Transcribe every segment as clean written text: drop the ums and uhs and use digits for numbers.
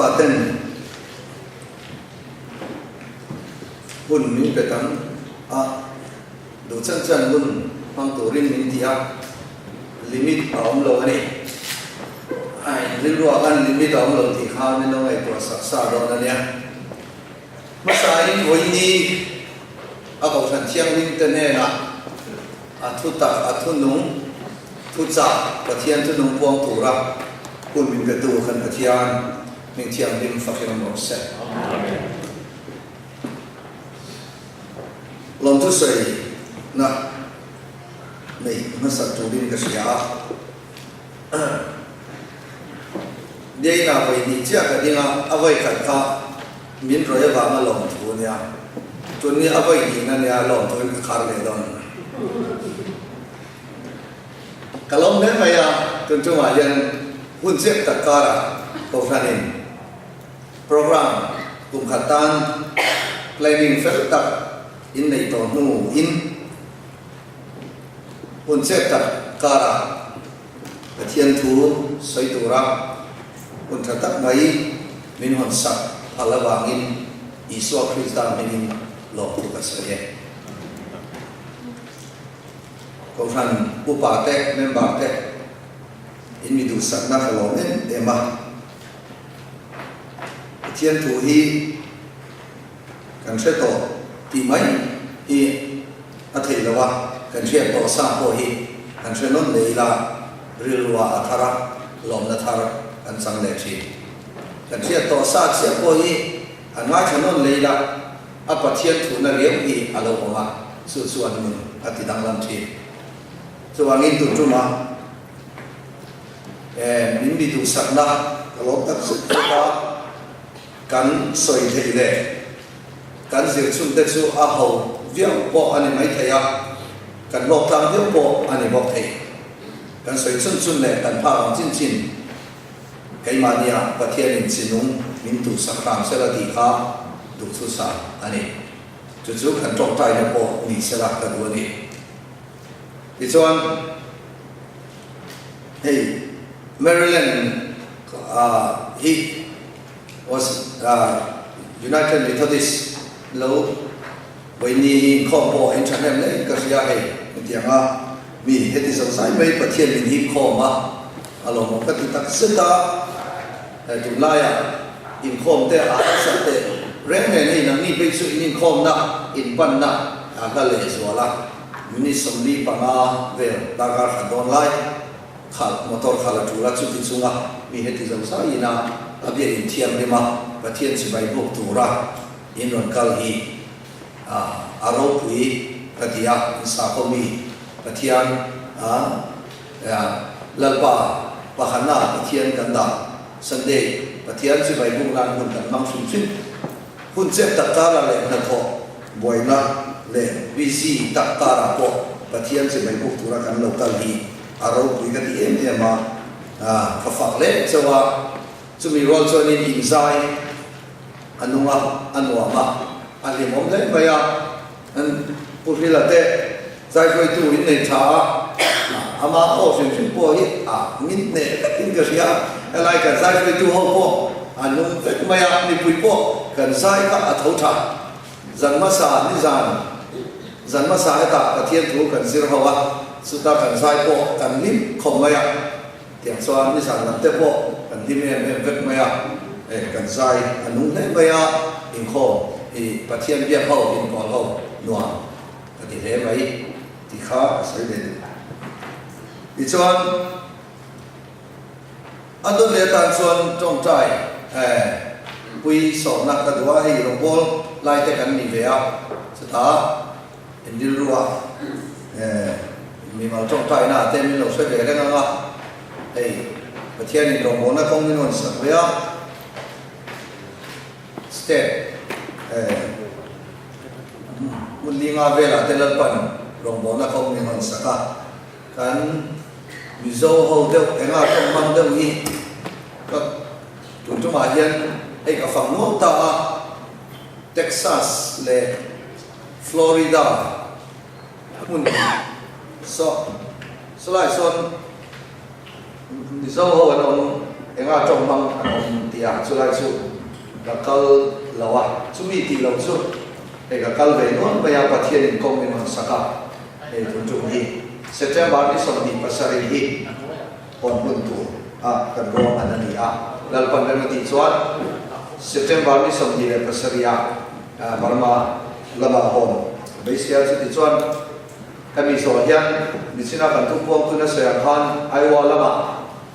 Upa ten hun min pe tam a, duh chan chan hun hmang turin min ti a, limit a awm lo a ni. A inrilruah khan limit a awm lo tih kha min lo ngaihtuah sak sa dawn a nia. Hmasain vawiini a Kohhran Thianghlim te hnenah a thutak, a thunung, thuchah, Pathian thunung puang tura hun min petu kan Pathian hming thianghlim fakin awm rawh se. Amen. Lawmthu sawina neih hmasa turin ka hria a. Biaina vawi hnih chiah ka ding a, a vawi khat kha min rawi avanga lawmthu a nia. Tun hi a vawi hnihna nia lawmthu in ka khar leh dawn. Ka lawm hle mai a, tun chungah hian hun chiah tak karah Kohhranin program kum khat tan planning fel tak in neih tawh hnu in Hun chet tak karah Pathian thu sawi tura hun tha tak mai min hawn sak phal avangin Isua Krista hmingin lawmthu ka sawi e. Kohhran upa te, member te in mi duhsakna ka lawm em em a. Pathian thu hi Kan hre tawh tih mai hi a theih lo a, kan hriat tawh sa pawh hi kan hre nawn leh ila rilruah a thar a, lawmna thar kan chang leh thin. Kan hriat tawh sa chiah pawh hi han ngaithla nawn leh ila a Pathian thuna riau hi a lo awm a, chu chuan nun a ti danglam thin. Chuvangin tun tuma min mi duhsakna ka lawm tak zet zet a. Kan sawi theih leh kan zir chhun te chu a ho viau pawh a ni mai thei a, kan hlawk tlang viau pawh a ni bawk thei. Kan sawi chhun chhun leh kan phak ang chin chin keimahnia Pathianin chinung min tuhsak hram sela tih kha duhthusam a ni. Chu chu kan tawngtaina pawh ni sela ka duh a ni. Tichuan hei Maryland hi was United Methodist lo vawiini hi inkhawm pawh in thahnem hle in ka hria hei hetianga mi heti zo zai mai Pathian min hipkhawm a a lawmawm ka ti tak zet a hei tunlaiah inkhawm te a harsat teh reng nen hei nangni phei chu in inkhawmna in panna a hla leh zual a. Minute 45 vel darkar khat dawn lai khalh motor khalh a tul a, chuti chunga mi heti zo zaiin a a biak inthianghlim a, Pathian chibai buk tura in rawn kal hi a a ropui ka ti a, in sakhaw mi Pathian a Lalpa pakhatna Pathian kan dah Sunday Pathian chibai buk nan hun kan hmang hrim hrim. Hun chep tak karah leh hnathawh buaina leh busy tak karah pawh Pathian chibai buk tura kan lo kal hi a ropui ka ti em em a, ka fak leh chauh a, chumi rual chuanin inzai a nung a, a nuam a, a hlimawm hle mai a, an Pu Hrila te zai hruaitu in nei tha a, ama aw hrim hrim pawh hi a min hneh vekin ka hria, helai kan zai hruaitu ho pawh a nung vek mai a, mipui pawh kan zai kha a tho tha. Zan hmasa nizan zan hmasa hetah Pathian thu kan zir ho a, chuta kan zai pawh kan hlim khawp mai a, tiang chuan nizan lam te pawh kan hlim em em vek mai a, kan zai a nung hle mai a, inkhawm hi Pathian biak ho inpawl ho nuam. Ka ti hle mai tih kha ka sawi ve duh. Tichuan, a dawt leh atan chuan tawngtai pui sawmna ka duh a, hei rawngbawl lai te kan ni ve a, chutah in rilrua mimal tawngtaina ah te min lo hre ve reng ang a, hei Pathianin rawngbawlna kawng min rawn sak ve a, State hmun linga velah te Lalpan rawngbawlna kawng min hawn sak a, kan Mizo ho deuh enga tawng hmang deuh hi ka tun tumah hian hei ka fang nual ta a, Texas leh Florida hmun saw sawlai sawn Mizo ho an awm. Enga tawng hmang an awm tih a, chulai chu ka kal lo a, chumi tih loh chu hei ka kal ve nual mai a, Pathian in kawng min rawn sak a, hei tun tum hi September ni 27 hi hawn hun tur a kan ruang an a ni a, Lalpan rem a tih chuan September ni 27 ah Burma lamah hawn ka beisei a, chuti chuan Hemi zawh hian Michina kan thupuangtu nasa ang khan Iowa lamah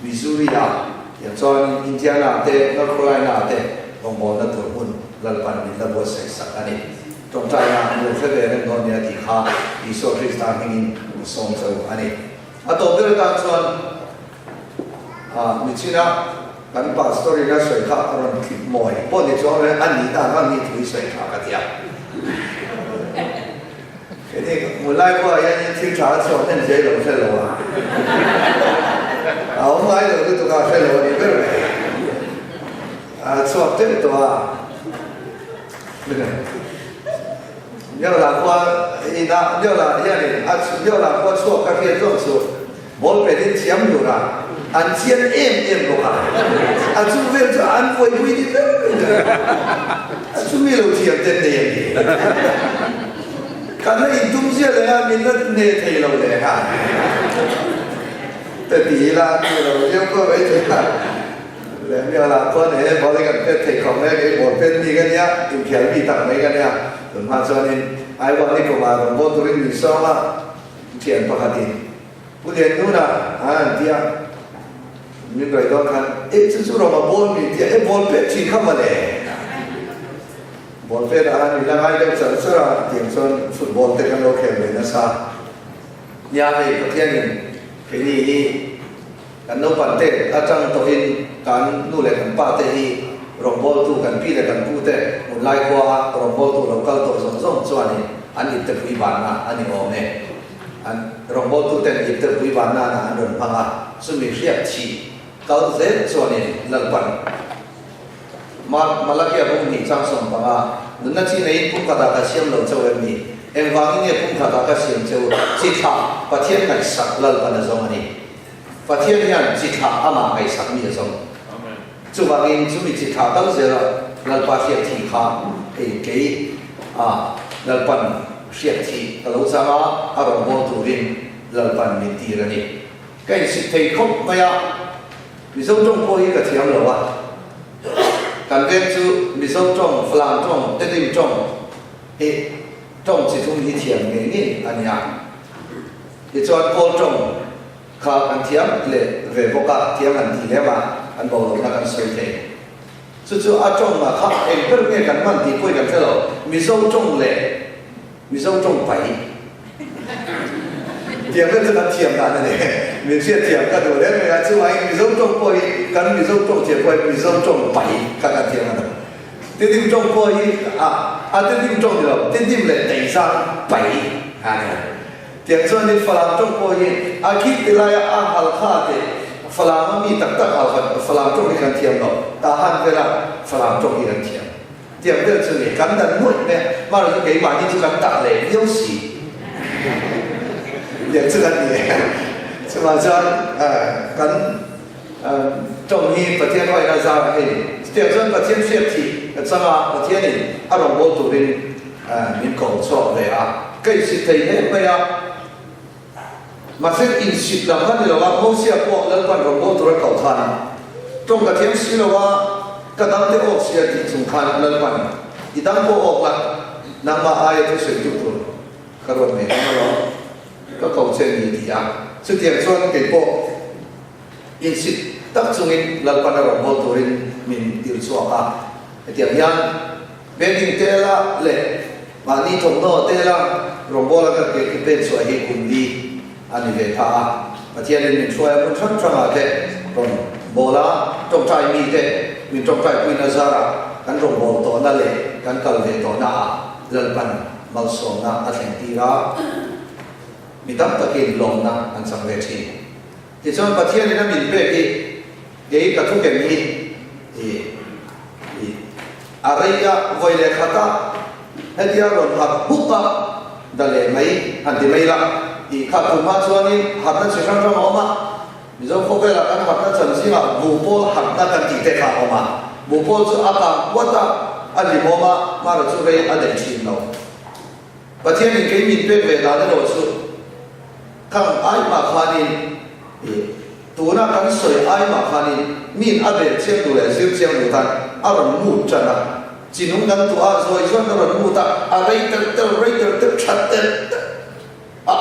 Missouri ah tiang chuan Indiana te North Carolina ah te rawngbawlna tur hmun Lalpan min la buatsaih sak a ni. Tawngtaina an lo hre ve reng dawn nia tih kha Isua Krista hmingin ka sawm cho a ni. A tawp ber atan chuan Michina kan pastor in a sawi kha a rawn tlip mawi pawh ni chuang reng a nihna ang ang hi thu i sawi tha ka ti a. Kei hmu lai pawh ah hian thil tha a chhuak hnem zai lo hre lo a, a awm ngai lo lutuk a hre lo a ni ber mai. A chhuak teuh tawh a. Niola khua ina Niola hianin a Niola khua chhuak ka hriat zawk chu ball pet in thiam hlur a, an chian em em bawk a, a chung vel chu an buaipui ni ber mai a, chu mi lo thiam ten nei a ni. Kan la intum zia leh a, min la ne thei lo leh a, te ti ila an ni lo viau pawh mai thei a, leh mi alah chuan he ball hi kan pet thei khawp mai a, kei ball pet mi ka nia, inkhial mi tak mai ka nia, tunhma chuanin Aiwan ni kumah rawn ball turin min sawm a, Thian pakhatin Pu Liannuna a an ti a, min rawi dawn khan e chu chu Roma ball min ti a, e ball pet thin kha mawle. Ball pet ah khan min la ngai deuh char char a, tiang chuan football te kan lo khel ve nasa. Nia hei Pathianin keini hi kan naupang te atang tawhin kan nu leh kan pa te hi rawngbawltu kan pi leh kan pu te hmun lai khua a rawngbawltu lo kal tawh zawng zawng chuanin an ipte pui vanna a ni awm e. An rawngbawltu ten ipte pui vanna na an rawn hmang a, chumi hriat thih kal zel chuanin Lalpan Malakia bung hnih chang 15, Nunna chi neiin pumkhatah ka siam lo cheu em ni? Engvangin nge pumkhatah ka siam cheu? Chi thlah Pathian ngaihsak Lalpan a zawng a ni. Pathian hian chi thlah amah ngaihsak mi a zawng. Chuvangin chumi chi thlah kal zela Lalpa hriat thih kha hei kei a Lalpan hriat thih ka lo chang a, a rawn bawl turin Lalpan min tir a ni. Ka insik thei khawp mai a. Mizo tawng pawh hi ka thiam lo a, kan veng chu Mizo tawng, Falam tawng, Tedim tawng hi tawng chi thum hi thiam ngei ngei a nia. Tichuan Kawl tawng kha kan thiam leh ve bawk a, thiam han tih lem a, kan bo lohna kan sawi thei. Chu chu a tawng ah kha eng ber nge kan hman tih pawhin kan hre lo, Mizo tawng leh Mizo tawng pai tiang vel chu kan thiam dan a ni. Min hriat thiam ka duh reng reng a, chuvangin Mizo tawng pawh hi kan Mizo tawng thiam pawh hi Mizo tawng pai kha kan thiam a ni. Tidim tawng pawh hi a a tidim tawng ni lo, tidim leh teizang pai kha a ni a. Tiang chuanin Falam tawng pawh hi a khik ti laia a halkha te Falam a mi tak tak halkha Falam tawng hi kan thiam lo, Tahan vela Falam tawng hi kan thiam. Tiang vel chu ni, kan dan nuaih mai a, mahrawh chu keimahni chu kan tak leh viau si. Tiang chu kan ni e. Chuvang chuan kan tawng hi Pathian huaina zar a hei. Chutiang chuan Pathian hriat thih ka chang a, Pathianin a rawngbâwl turin min ko chhuak ve a. Ka insit thei hle mai a, mahse insit lam kha ni lo a, Mosia pawh Lalpan rawngbâwl tura koh khan tawng ka thiam si lo a, ka dang te awk si a tih chung khan Lalpan i dang pawh awk la, nangmah aia thusawitu tur ka ruat mai dawn alawm, ka ko che ni ti a. Chutiang chuan kei pawh insit tak chungin Lalpan a rawngbâwl turin min tir chhuak a, hetiang hian Painting te la leh mahni thawmhnaw te la rawngbawla ka ke ka pen chhuah hi kum li a ni ve tha a. Pathianin min hruai a hmun hrang hrangah te rawn bawl a, tawngtai mi te min tawngtai puina zarah kan rawngbâwl tawhna leh kan kal ve tawhna ah Lalpan malsawmna a thleng tir a, mi tam takin lawmna an chang ve thin. Tichuan Pathianin a min pek hi kei ka thu ken hi i i a rei a, vawi leh khat a, hetia rawn harh huk a, da leh mai han ti mai la tih kha tum hma chuanin harhna chi hrang hrang a awm a. Mizo khawvelah kan harhna chan zingah buhpawl harhna kan tih te kha a awm a. Buhpawl chu a kang puat a, a hlimawm a, hmara chu rei a daih thin lo. Pathianin kei min pek ve dan erawh chu khang ai mah khanin ih tuna kan sawi ai mah khanin min a bel chiang duh leh zir chiang duh tan a rawn mut tan a, chinung kan tuah a zawi chuan ka rawn mut a, a rei telh telh rei telh telh that telh telh a,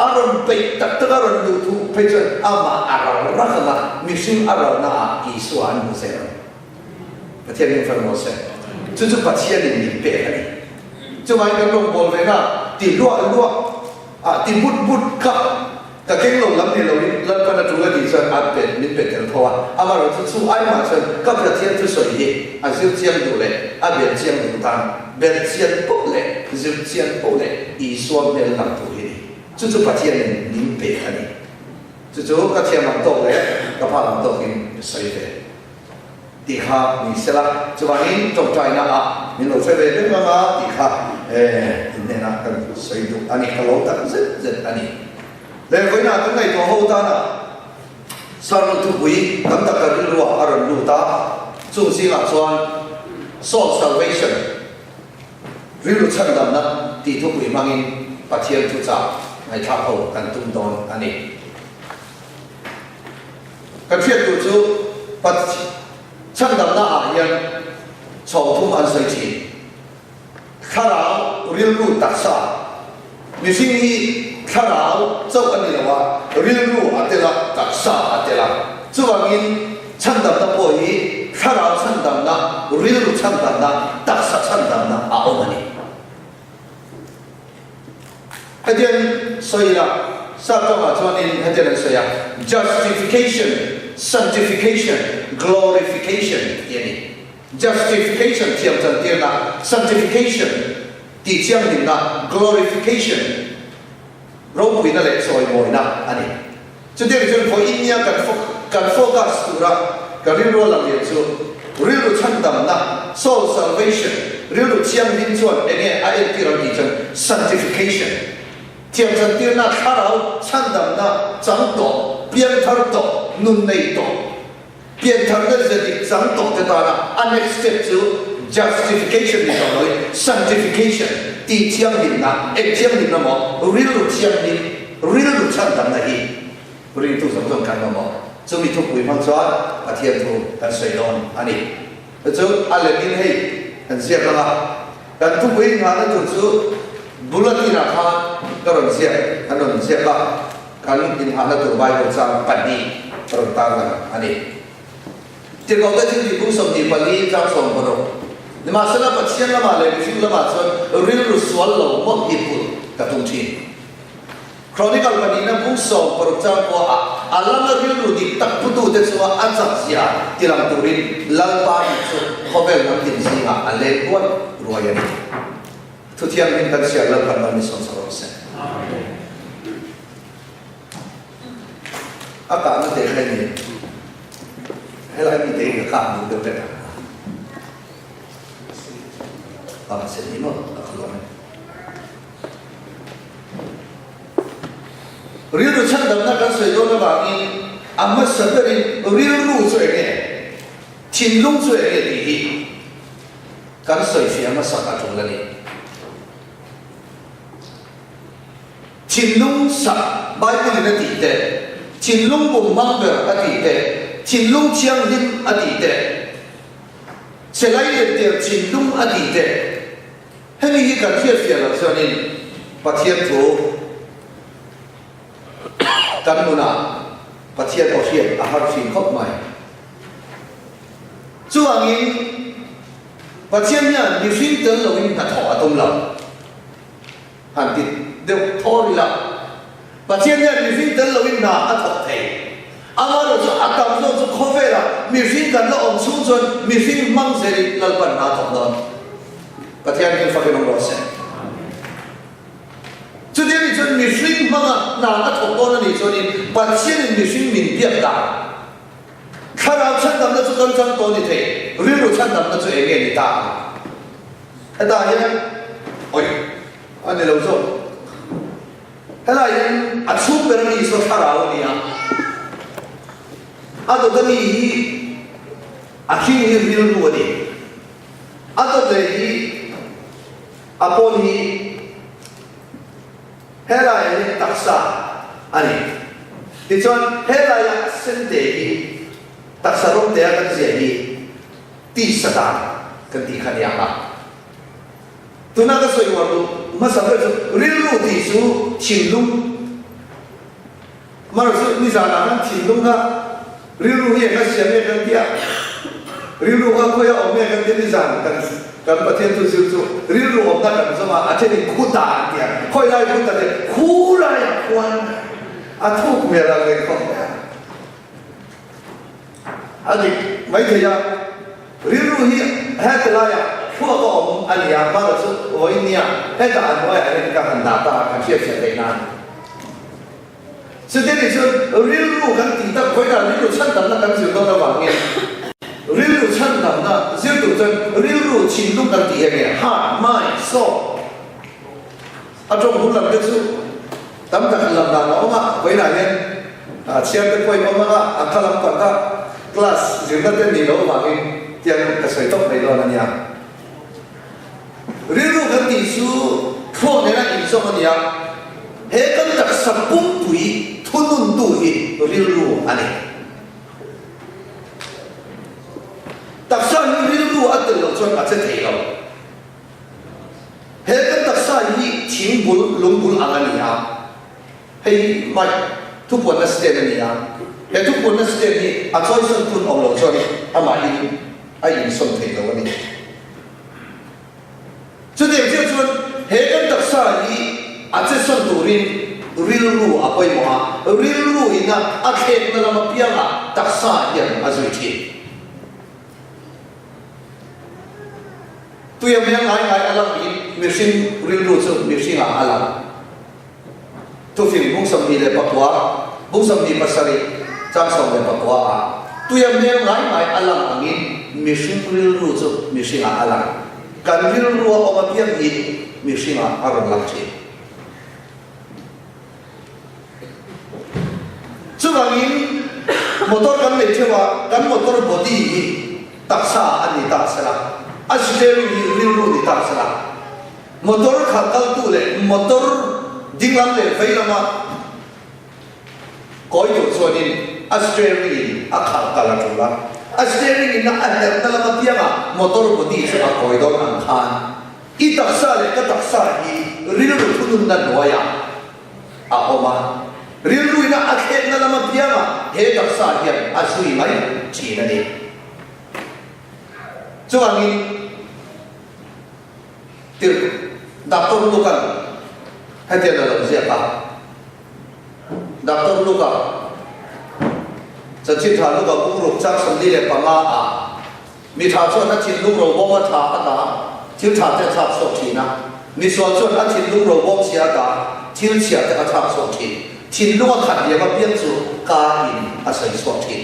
a rawn peih tak tak a rawn luh thu phei chuan amah a ral rak ang a, mihring a ralna ah Isua an hmu zel ang. Pathian min fan maw se? Chu chu Pathianin min pek a ni. Chuvangin kan rawngbâwl ve na ti luah luah ah ti but but kha ka keng lo lam ni loin Lalpan a ṭul a tih chuan a pe min pe tel tho a. Amaherawhchu chu aimah chuan ka Pathian thusawi hi a zir chiang duh leh a bel chiang duh tan bel chian poh leh zir chian poh leh Isua hmel lang tur hi ni. Chu chu Pathianin min pek a ni. Chu chu ka thiam ang tawk leh ka phal ang tawkin ka sawi ve. Tih kha ni sela, chuvangin tawngtaina ah min lo hre ve vek ang a tih kha in hnenah kan sawi duh a ni, ka lo tak zet zet a ni. Leh vawiinah kan ngaihtuah ho tana Sermon thupui tam tak ka rilruah a rawn lut a, chung zingah chuan Soul Salvation, rilru chhandamna tih thupui hmangin Pathian thuchah ngaihthlak ho kan tum dawn a ni. Kan hriat tur chu Pathian chhandamna ah hian chhawng thum an sawi thin. Thlarau, rilru, taksa. Mihring hi thlarau chauh a ni lo a, rilru a tel a, taksa a tel a. Chuvangin chhandamna pawh hi thlarau chhandamna, rilru chhandamna, taksa chhandamna a awm a ni. Hetiang sawi ila, Sap tawngah chuanin hetiang an sawi a, Justification, Sanctification, Glorification tih a ni. Justification thiam chantirna, Sanctification tih thianghlimna, Glorification ropuina leh chawimawina a ni. Chutiang chuan vawiin nia kan kan focus tura ka rilru a lang lian chu rilru chhandamna, soul salvation, rilru thianghlim chuan enge a entir ang tih chuan sanctification, thiamchantirna, thlarau chhandamna chang tawh, piangthar tawh, nun nei tawh, piantharna ze dik chang tawh te tana a next step chu justification ni tawh loin sanctification, tih thianghlimna, eng thianghlimna maw, rilru thianghlim, Rilru chhandamna hi ringtu zawng zawng kan mamawh. Chumi thupui hmang chuan Pathian thu kan sawi dawn a ni. Chu chu a lemin hei kan ziak ang a, kan thupui inghahna tur chu bulletin-ah khan ka rawn ziak, kan rawn ziak a, kan inghahna tur Bible chang pahnih ka rawn tarlang a ni. Tirhkohte thiltih bung 24 chang 16. Nimahsela Pathian lamah leh mihring lamah chuan rilru sual lo mawlh hi pulh ka tum thin. Chronicle pahnihna bung 16 chang khua ah a lama rilru dik tak putute chunga a chak zia tilang turin Lalpa nih chu khawvel hnam tin zingah a leng ruai ruai a ni. Thuthianghlim kan chhiar Lalpan mal min sawmsak rawh se. A kahna teh kha i ni. Helai mi te hi ka kah duh deuh vek a. A se ni maw? A khalawm e. Rilru chhandamna kan sawi dawn avangin a hmasa berin rilru chu eng nge, thinlung chu eng nge tih hi kan sawi fiah hmasak a tul a ni. Thinlung sak Bible-in a tih te, thinlung bum hmang ber a tih te, thinlung thianghlim a tih te, chelai lentir thinlung a tih te, Hemi hi kan hriatfiah loh chuanin Pathian thu kan nunah Pathian aw hriat a har thin khawp mai. Chuvangin Pathian hian mihring tel loin hnathawh a tum lo. Han ti deuh thaw ila, Pathian hian mihring tel loin hna a thawk thei. Amaherawh chu a tam zawk chu khawvelah mihring kan la awm chhung chuan mihring hmang zelin Lalpan hna a thawk dawn. Pathian hi fakin awm rawh se. Chuti anih chuan mihring hmanga hna a thawk dawn anih chuanin Pathianin mihring min biak dan thlarau chhandamna chu kan chang tawh a ni thei, rilru chhandamna chu eng nge ni ta ang? Hetah hian oi a ni lo zawk. Helai hian a chhung ber a ni saw thlarau a ni a. A dawt ami hi a hring hi rilru a ni. A dawt leh hi a pawn hi helaiah hian taksa a ni. Tichuan helaiah a sen te hi taksa rawng te a kan ziah hi tisa dan kan tih kha a ni ang a. Tuna ka sawi uar duh hmasa ber chu rilru tih chu thinlung Mar chu nizanah khan thinlung kha rilru hi eng a siam nge kan ti a, rilru kha khawi a awm nge kan ti a, nizan kan kan Pathian thu zir chu rilru awmna kan zawm a, a thenin khuta an ti a, khawi lai khuta te khu laiah khuan a thuk hmel ang reng khawp mai a. A dik maithei a, rilru hi heti laiah thluak a awm a ni a, hmana chu vawiin nia hetah a hnuaiah hian ka han dah ta a, kan hriatchhiah theih nan. Chuti nih chuan rilru kan tih tak vawiinah rilru chhandamna kan zir dawn avangin rilru chhandamna zir tur chuan rilru thinlung kan tih enge heart, mind, soul a tawng bul lam te chu Tam tak lam dan a awm a, vawiinah hian chhiar te pawhin awm ang a, a kha lam pang kha class zirna te nih loh avangin tiang ka sawi tawp mai dawn a nia. Rilru kan tih chu thluak nena inzawm a ni a, he kan taksa pumpui thununtu hi rilru a ni. Taksa hi rilru a tel loh chuan a che thei lo. He kan taksa hi thing bul, lung bul ang a ni a, hei hi mic thupuanna stand a ni a, he thupuanna stand hi a chawisawn tun awm lo chuan amahin a insawn thei lo a ni. Chutiang chiah chuan he kan taksa hi a chesawn turin rilru a pawimawh a, rilru ina a thlekna lam apiangah taksa hian a zui thin. Tuia hmel ngai ngai a lang in mihring rilru chu mihring ah a lang. Thufing bung 29, bung 27, chang 19 ah tuia hmel ngai ngai a lang angin mihring rilru chu mihring ah a lang. Kan rilru a awm apiang hi mihring ah a rawn lang thin. Chuvangin motor kan nei theuh a, kan motor body hi taksa a ni tak sela, a steering hi rilru ni tak sela, motor khalh kaltu leh motor dinglam leh vei lama kawi tur chuanin a steering in a khalh kal a tul a, a steering in a herhna lam apiangah motor body chu a kawi dawn ang khan I taksa leh ka taksa hi rilru thununna hnuaiah a awm a, rilruina a thlekna lam apiangah he taksa hian a zui mai thin a ni. Chuvangin tirh Doctor Luke-a'n hetiang a lo ziak a, Doctor Luke-a chanchin tha Luke-a bungruk chang 45 ah, Mi tha chuan a thinlung robawm a tha a ta, thil tha te a thlak chhuak thin a. Mi sual chuan a thinlung robawm chhia a ta, thil chhia te a thlak chhuak thin. Thinlung a khat liam apiang chu ka in a sawi chhuak thin.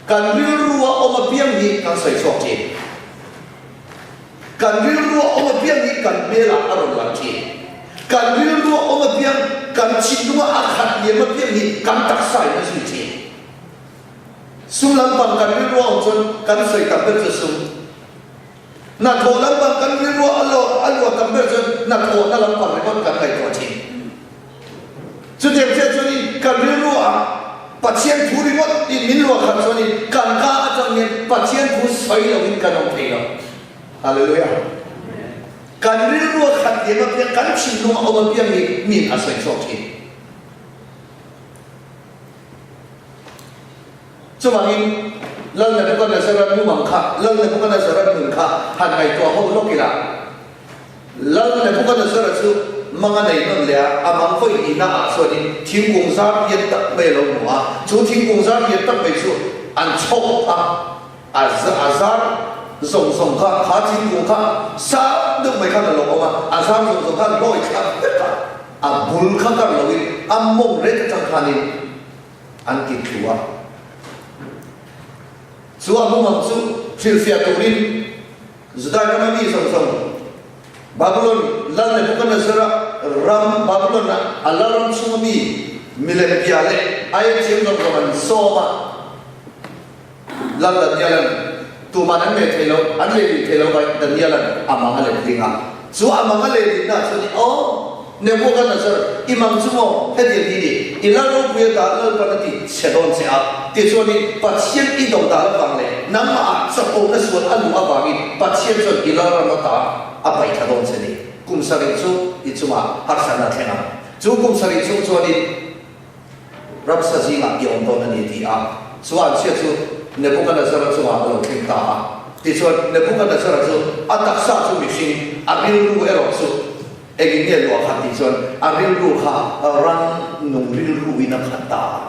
Kan rilru a awm apiang hi kan sawi chhuak thin. Kan rilru a awm apiang hi kan hmelah a rawn lang thin. Kan rilru a awm apiang, kan thinlunga a khat liam apiang hi kan taksa in a zui thin. Sum lampang kan rilru a awm chuan kan sawi tam ber chu sum. Hnathawh lampang kan rilru a a luah tam ber chuan hnathawhna lampang ringawt kan ngaihtuah thin. Chutiang chiah chuanin kan rilru ah Pathian thu ringawt in min luah khat chuanin kan ka atang hian Pathian thu sawi loin kan awm thei lo. Hallelujah. Kan rilru a khat lem apiang, kan thinlung a awm apiang hi min a sawi chhuak thin. Chuvangin, Lal Nebuchadnezzar-a mumang kha, Lal Nebuchadnezzar-a nun kha han ngaihtuah ho lawk ila. Lal Nebuchadnezzar-a chu mang a nei nawn leh a, a mang vawi hnihna ah chuanin thingkung zar lian tak mai a lo hmu a, chu thingkung zar lian tak mai chu an chhawk a, a a zar zawng zawng kha, kha thingkung kha sang deuh mai khan a lo awm a, a zar zawng zawng kha an lawi thla vek a. A bul kha kar loin a mawng reng atang khanin an ti thu a. Chu a mumang chu hrilhfiah turin Judai rama mi zawng zawng Babylon lal Nebuchadnezzar-a ram Babylon-a a lal ram chhunga mi Milem bia leh aia thiam zawng zawng an sawm a, Lal Daniela'n tuman an leh thei lo, an leh lih thei lo vai Daniela'n a mang a let ding a. Chu a mang a leh lihna ah chuan aw, Nebuchadnezzar, i mang chu maw hetiang hi ni, i lal ropui a dah Lalpan a ti chhe dawn che a, tichuanin Pathian i do dal avang leh nangmah ah chapona sual a luh avangin Pathian chuan i lal ram ata a paih thla dawn che ni. Kum sarih chu i chungah harsatna a thleng ang. Chu kum sarih chhung chuanin Ramsa zingah i awm dawn a ni ti a, chu anchhia chu Nebuchadnezzar-a chungah a lo thleng ta a. Tichuan, Nebuchadnezzar-a chu a taksa chu mihring, a rilru erawh chu engin nge luah khat tih chuan a rilru kha ran nung rilruin a khat ta a,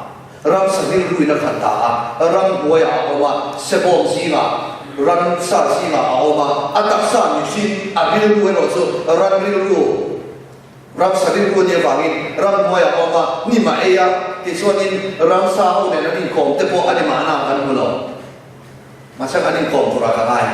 ramsa rilruin a khat ta a, ramhnuaiah a awm a, sebawm zingah, ransa zingah a awm a, a taksa mihring, a rilru erawh chu ran rilru, Ramsa rilru a nih avangin ramhnuai a awm a, hnim a ei a, tichuanin ramsa ho nen an inkawm te pawh a ni mahna kan hmu lo. Mahse kan inkawm turah ka ngai.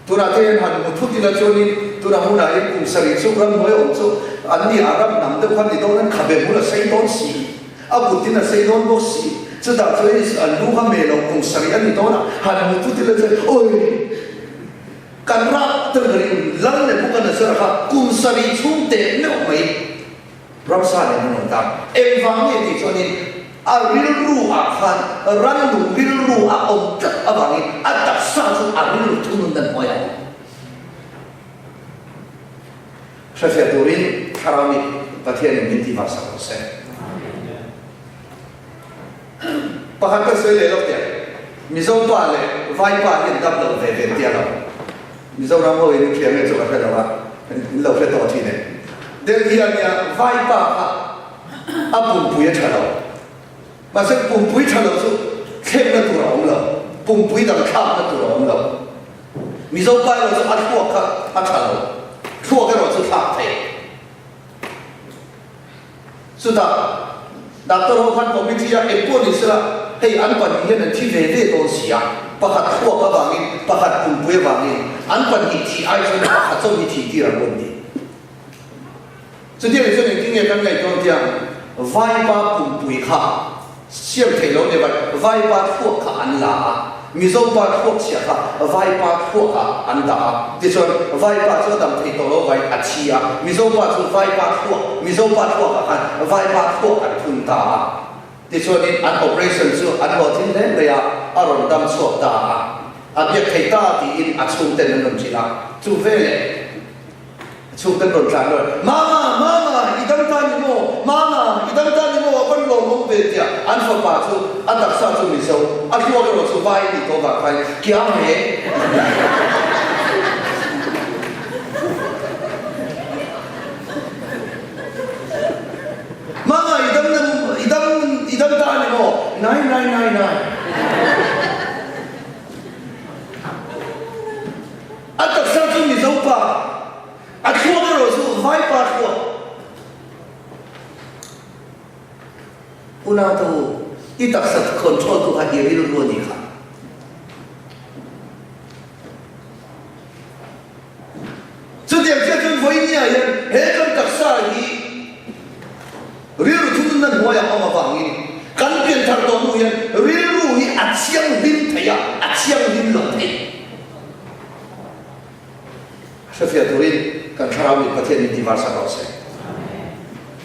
Tunah te hian han hmu thut ila chuanin tunah hunah hian kum sarih chu ramhnuai awm chu an ni a ram hnam deuh khan ni dawn an khabe hmun a sei dawn si, a kutin a sei dawn bawk si, chutah chuan an lu kha meh loh kum sarih a ni dawn a, han hmu thut ila chuan awi! Kan ram te ring lal Nebuchadnezzar kha kum sarih chhung teh meuh mai ramsa nen an rawn ta. Engvang nge tih chuanin a rilru ah khan rannung rilru a awm tlat avangin a taksa chu a rilru thunun dan hnuai ah a awm. Hrefiah turin Thlarau nih Pathianin min tihvar sak rawh se. Pakhat ka sawi leh lawk teh, Mizo pa leh Vai pa hi an dam lo ve ve tia lo. Mizoram ho in hria nge chu ka hre lo a, in lo hre tawh thin e. Delhi a nia Vai pa kha a pumpui a tha lo. Mahse pumpui tha lo chu thlenna tur a awm lo, pumpui dang thlakna tur a awm lo. Mizo pa erawh chu a thluak kha a tha lo, thluak erawh chu thlak thei. Chutah doctor ho khan committee a eng pawh ni sela hei an pahnih hian an thi ve ve dawn si a, pakhat thluak avangin pakhat pumpui avangin an pahnih thih ai chuan pakhat chauh hi thih tir an rawn ti. Chutiang ni chuan engtin nge kan ngaih dawn tia vaipa pumpui kha Siam theih lo nia vai vaipa thluak kha an la a, Mizo pa thluak chhia kha vaipa thluak ah an dah a, tichuan vaipa chu a dam thei tawh lo vai a thi a, Mizo pa chu vaipa thluak Mizo pa thluak ah khan vaipa thluak an thun ta a, tichuanin an operation chu an hlawhtling hle mai a, a rawn dam chhuak ta a, a biak thei ta tiin a chhungten an rawn hrilh a, chu veleh. Chhung kan rawn tlan rawn, Mama, Mama, i dam ta ni maw? Mama, i dam ta ni maw? A van lawmawm ve tia an fapa chu a taksa chu Mizo, a thluak erawh chu vai a nih tawh vang khan kiang he. Mama, i dam na, i dam, i dam ta ni maw? Nai, nai, nai, nai. A taksa chu Mizo pa, a thluak erawh chu Vai pa thluak. Unau te u, i taksa control tu kha i rilru a nih kha. Chutiang chiah chuan vawinia hian he kan taksa hi rilru thununna hnuaiah awm avangin kan pianthar tawh hnu hian rilru hi a thianghlim thei a, a thianghlim lo thei. Hrefiah turin kan thlarau nih Pathian min tihvar sak rawh se.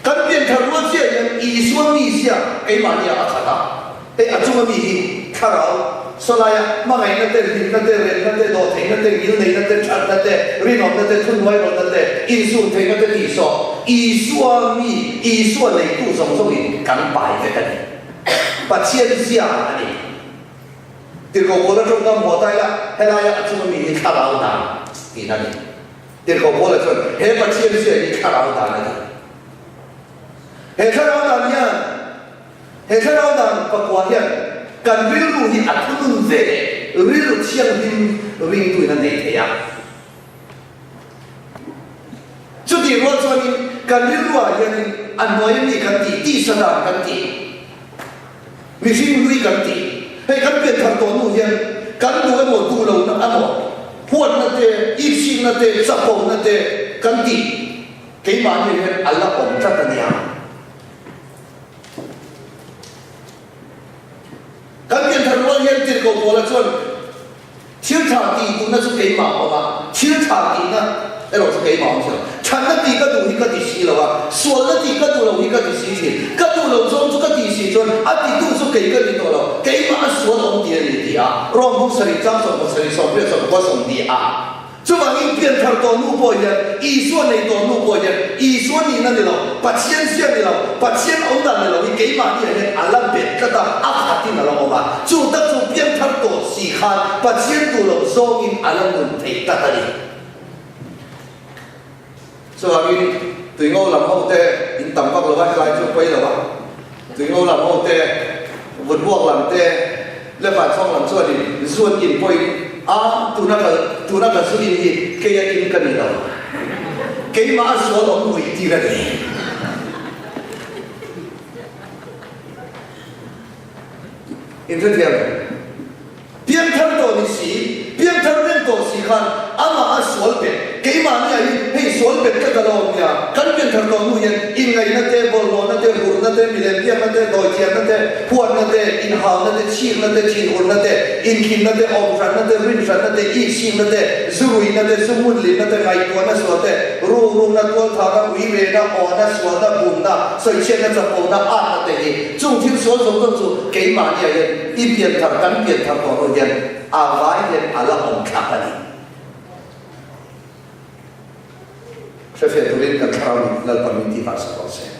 Kan pianthar rual chiah hian Isua mizia keimahni ah a khat a, hei a chunga mi hi thlarau sawlaia hmangaihna te, hlimna te, remna te, dawhtheihna te, ngilneihna te, thatna te, rinawmna te, thunhnuairawtna te, insumtheihna te tih sawh Isua mi, Isua neitu zawng zawngin kan pai vek a ni. Pathian zia a ni. Tirhkoh Paula tawngkam haw ta ila, helaia a chunga mi hi thlarau dan tihna a ni. Tirhkoh Paula chuan he Pathian zia hi thlarau dan a ni. He thlarau dan hian, he thlarau dan pakua hian kan rilru hi a thunun ve leh rilru thianghlim ringtuin a nei thei a. Chutih rual chuanin kan rilruah hianin a hnuai ami kan tih, tisa dan kan tih, mihring hlui kan tih, hei kan pian thar tawh hnu hian kan duh emaw duh lohna emaw, huatna te, ipsikna te, chapona te kan tih keimahni hian a la awm tlat a nia. Paula chuan thil tha tih duhna chu keimah a awm a, thil tha tihna erawh chu keimah a awm si lo. Thatna tih ka duh hi ka ti si lo a, sualna tih ka duh lo hi ka ti si thin. Ka duh loh zawng chu ka tih si chuan a titu chu kei ka ni tawh lo, keimah a sual awm ti a ni ti a, Rom bung sarih chang 17 80 19 40 a. Chuvangin pianthar tawh nu pawh hian, Isua nei tawh nu pawh hian, Isua nihna ni lo, Pathian zia ni lo, Pathian awm dan ni lo hi keimahni ah hian a la bet tlat a, a khatin a la awm a. Chu tak chu pianthar tawh si khan Pathian duh loh zawngin a la nun theih tlat a ni. Chuvangin tuingo lam ho te in tam vak lo a, helai chu pawi lo a, tuingo lam ho te, vutbuak lam te, le vanchhawng lam chuanin zu an in pawhin a tuna ka tuna ka zu in hi kei a in ka ni lo, keimah a zual awm nuih tir a ni. Inhrethiam. Piangthar tawh ni si, piangthar reng tawh si khan amah a sual bet. Keimahni ah hi hei sual bet tlat a lo awm nia. Kan pianthar tawh hnu hian inngaihna te, bawlhhlawhna te, hurna te, milem biakna te, dawithiamna te, huatna te, inhauna te, chhikna te, thinurna te, inkhinna te, awmhranna te, rinhranna te, iksikna te, zuruihna te, zuhmunlihna te, ngaihtuahna sual te, rukrukna, tualthahna, uirehna, awhna, sualna, bumna, sawichhiatna, chapona, atna te hi chung thil sual zawng zawng chu keimahni ah hian I pianthar kan pianthar tawh hnu hian a vai hian a la awm thlak a ni. Hrefiah turin kan thlarau min Lalpa min ti hmasa tawh se.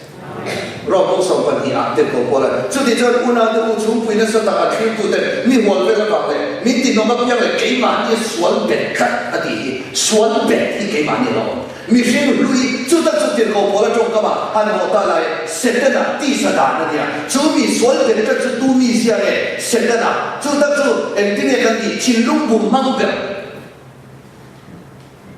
Rawh 12 ah tirhkoh Paula chuti chuan unaute u chhungpui nasa tak a thirtute mi hual vel avang leh min ti hnawm apiang leh keimahni sual bet tlat a tih hi sual bet hi keimahni a la awm. Mihring hlui chu tak chu tirhkoh pawl a tawngkam a, han haw ta lai Setana tisa dan a nia. Chu mi sual ber tak chu tu mi zia nge? Setana. Chu tak chu engtin nge kan tih? Thinlung bum hmang ber.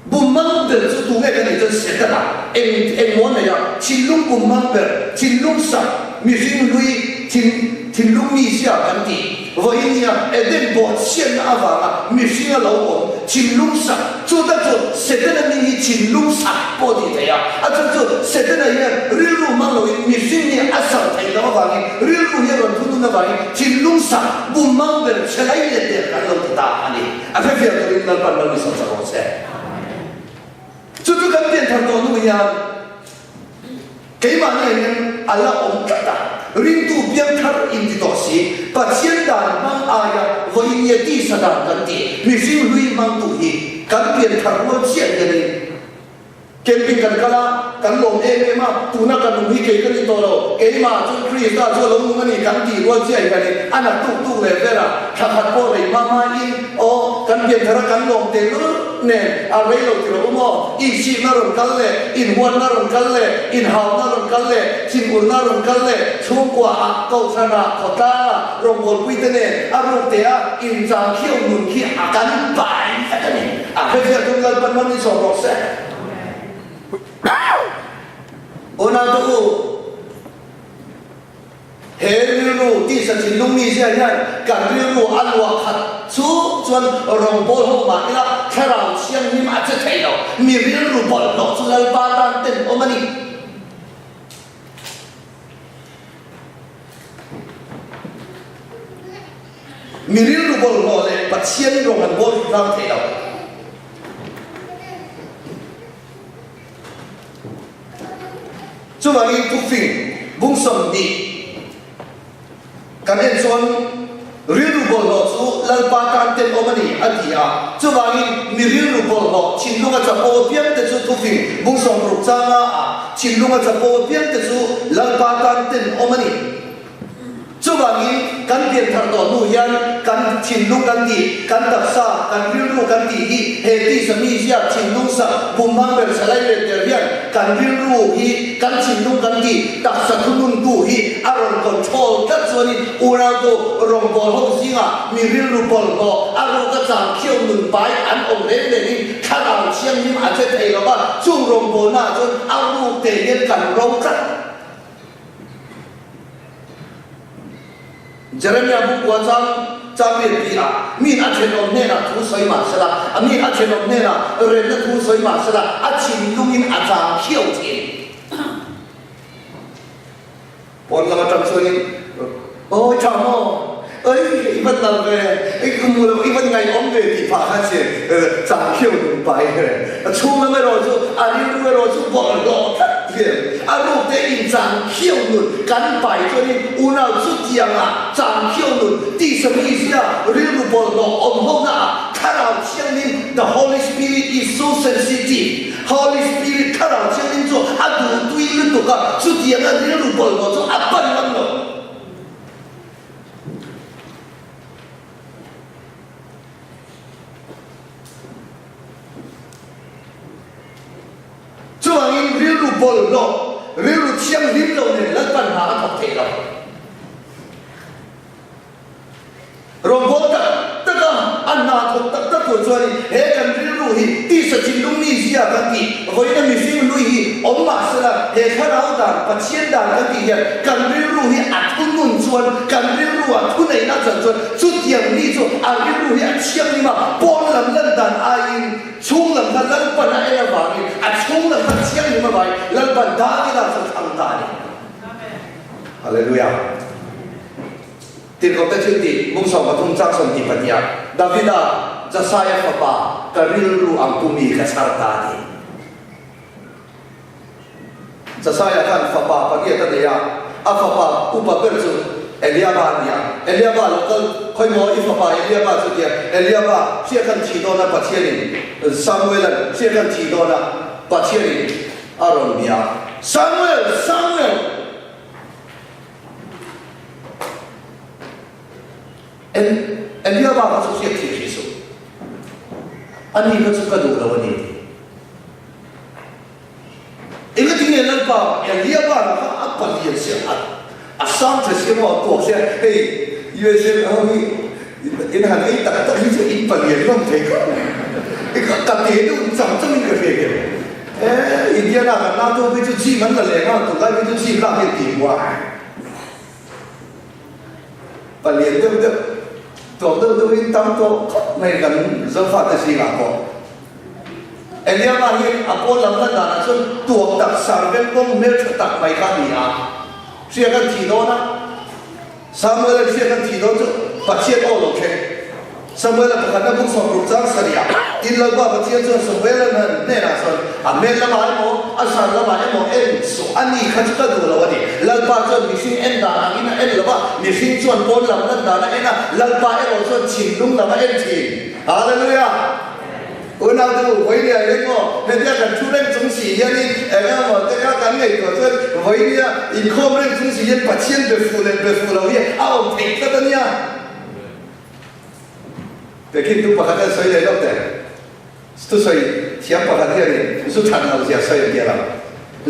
Bum hmang ber chu tu nge kan tih chuan Setana. Eng eng maw a nei a? Thinlung bum hmang ber, thinlung sak, mihring hlui thin thinlung mi zia kan tih. Vawiin nia Eden bawhchhiatna avanga mihring a lo awm thinlung sak, chu tak chu Setana hming hi thinlung sak pawh a tih theih a, a chhan chu Setana hian rilru hmang loin mihring hi a sar theih loh avangin rilru hi a rawn thunun avangin thinlung sak bum mang ber chhe lai let der kan lo ti ta a ni. A hrefiah turin Lalpan lo ni sawm sak rawh se. Chu chu kan pianthar tawh hnu hian Keimahni ah hian a la awm tlat a, ringtu piangthar in ti tawh si, Pathian dan hmang aia vawiin nge tisa dan kan tih, mihring hlui hmangtu hi kan pianthar rual chiah hianin camping kan kal a, kan lawm em em a, tuna ka nung hi kei ka ni tawh lo, keimah chuan Krista chu a lo nung a ni kan tih rual chiah hianin a na tuk tuk leh vel a, thla khat pawh rei hma hmain aw kan pianthar a kan lawm teh lul. Nen a rei lo ti lo maw? Inchhihna rawn kal leh, inhuatna rawn kal leh, inhauna rawn kal leh, thinurna rawn kal leh, chhungkua ah, kohhran ah, khawtlang ah, rawngbawlpui te nen a ruk te a inchang khiau nun khi a kan bai vek a ni. A hrefiah tun Lalpan man in sawm rawh se. Unau te u. He rilru tisa thinlung mi zia hian kan rilru a luah khat chu chuan rawngbâwl ho mah ila thlarau thianghlim a che thei lo. Mi rilru bawlhhlawh chu Lalpa tan tenawm a ni. Mi rilru bawlhhlawh leh Pathian rawng an bâwl hrang thei lo. Chuvangin thufing bung 20 kan en chuan rilru bawlhhlawh chu Lalpa tan tenawm a ni a ti a. Chuvangin mi rilru bawlhhlawh thinlunga chapo apiangte chu thufing bung 60 changa ah thinlunga chapo apiangte chu Lalpa tan tenawm a ni. Chuvangin, kan pianthar tawh hnu hian kan thinlung kan tih, kan taksa, kan rilru kan tih hi he tisa mi zia thinlung sak bum hmang ber salai let der hian kan rilru hi kan thinlung kan tih taksa thununtu hi a rawn control tlat chuanin unautu rawngbâwl ho zingah mi rilru bawlhhlawh a ruka chang khiau nun pai an awm reng rengin thlarau thianghlim a che thei lo va, chung rawngbâwlnaah chuan a ruk te hian kan ro tlat. Jeremia bukua chang chang riat ti ah min a thenawm hnenah thu sawi mah sela, a min a thenawm hnenah remna thu sawi mah sela, a thinlungin a chang khiau thin. Pawn lam atang chuanin, Awi tha maw? Oi, i va. van nal ve, i ka hmu lo, i van ngaihawm ve tih phah kha chi changkhiau nun pai he. A chhung lam erawh chu a rilru erawh chu bawlhhlawh tlat hian a ruk te in changkhiau nun kan pai chuanin unau chutianga changkhiau nun tisa mizia rilru bawlhhlawh awm ho naah Thlarau Thianghlim the Holy Spirit is so sensitive Holy Spirit Thlarau Thianghlim chu a duhtui lutuk a chutianga rilru bawlhhlawh chu a pan ngam lo. Chuvangin rilru bawlhhlawh, rilru thianghlim lo nen Lalpan hna a thawk thei lo. Rawngbâwl tak taka a hna thawk tak tak tur chuanin he kan rilru hi tisa thinlung mi zia kan tih vawiina mihring hlui hi awm mah sela he thlarau dan, Pathian dan kan tih hian kan rilru hi a thunun chuan kan rilru ah thuneihna a chan chuan chutiang mi chu a rilru hi a thianghlim a, pawn lam lan dan aiin chhung lam kha Lalpan a en avangin a chhung lam kha thianghlim avangin Lalpan Davida chu a thlang ta a ni. Hallelujah. Tirhkohte thil tih bung 13 chang 22 ah, Davida, Jasaia fapa, ka rilru ang pu mi ka chhar ta a ti. Jasaia khan fapa pariat a nei a, a fapa upa ber chu Eliaba a ni a. Eliaba lo kal, Khawimaw i fapa Eliaba chu tia, Eliaba, hria khan thih dawna Pathianin, Samuela'n hria khan thih dawna Pathianin a rawn bia. Samuel! Samuel! En, Eliaba kha chu hriat thih hrih suh. Ani kha chu ka duh lo a ni ti. Engati nge Lalpa Eliaba lah kha a palian sia, a a sang tha sia maw, a tuak sia, hei USA ho hi in han ei tak tak hi chu in palian hlawm thei khawp mai. Ka te deuh chang changin ka hria hian. E, Indiana kan NATO phei chu gym an la leh nghal tur lai phei chu gym lak hian tih hmuh a. Palian deuh deuh, tuak deuh deuhin tam tawh khawp mai kan Zofate zingah pawh. Eliama hi a pawn lam lan danah chuan tuak tak sar veng kawng hmeltha tak mai kha a ni a. Hria kan thih dawn a. Samuel-a hria kan thih dawn chu Pathian aw lo thleng. Samuel-a pakhatna buk 60 chang sarih ah tin Lalpa Pathian chuan Samuel-a hnenah chuan a hmel lamah emaw a zan lamah emaw en suh a ni kha chu ka duh lo a ni. Lalpa chuan mihring en dan angin a en lo va, mihring chuan pawn lam lan dan a en a, Lalpa erawh chuan thinlung lam a en thin. Hallelujah! Unau te u, vawinia hian maw hetia kan thu reng chung si hianin eng emaw te kha kan ngaihtuah chuan vawinia inkhawm reng chung si hian Pathian be fuh leh be fuh lo hi a awm theih tlat a nia. Pekin tu pakhat hian sawi leh lawk teh. Thusawi thiam pakhat hianin zu that lo zia sawi a tia lo.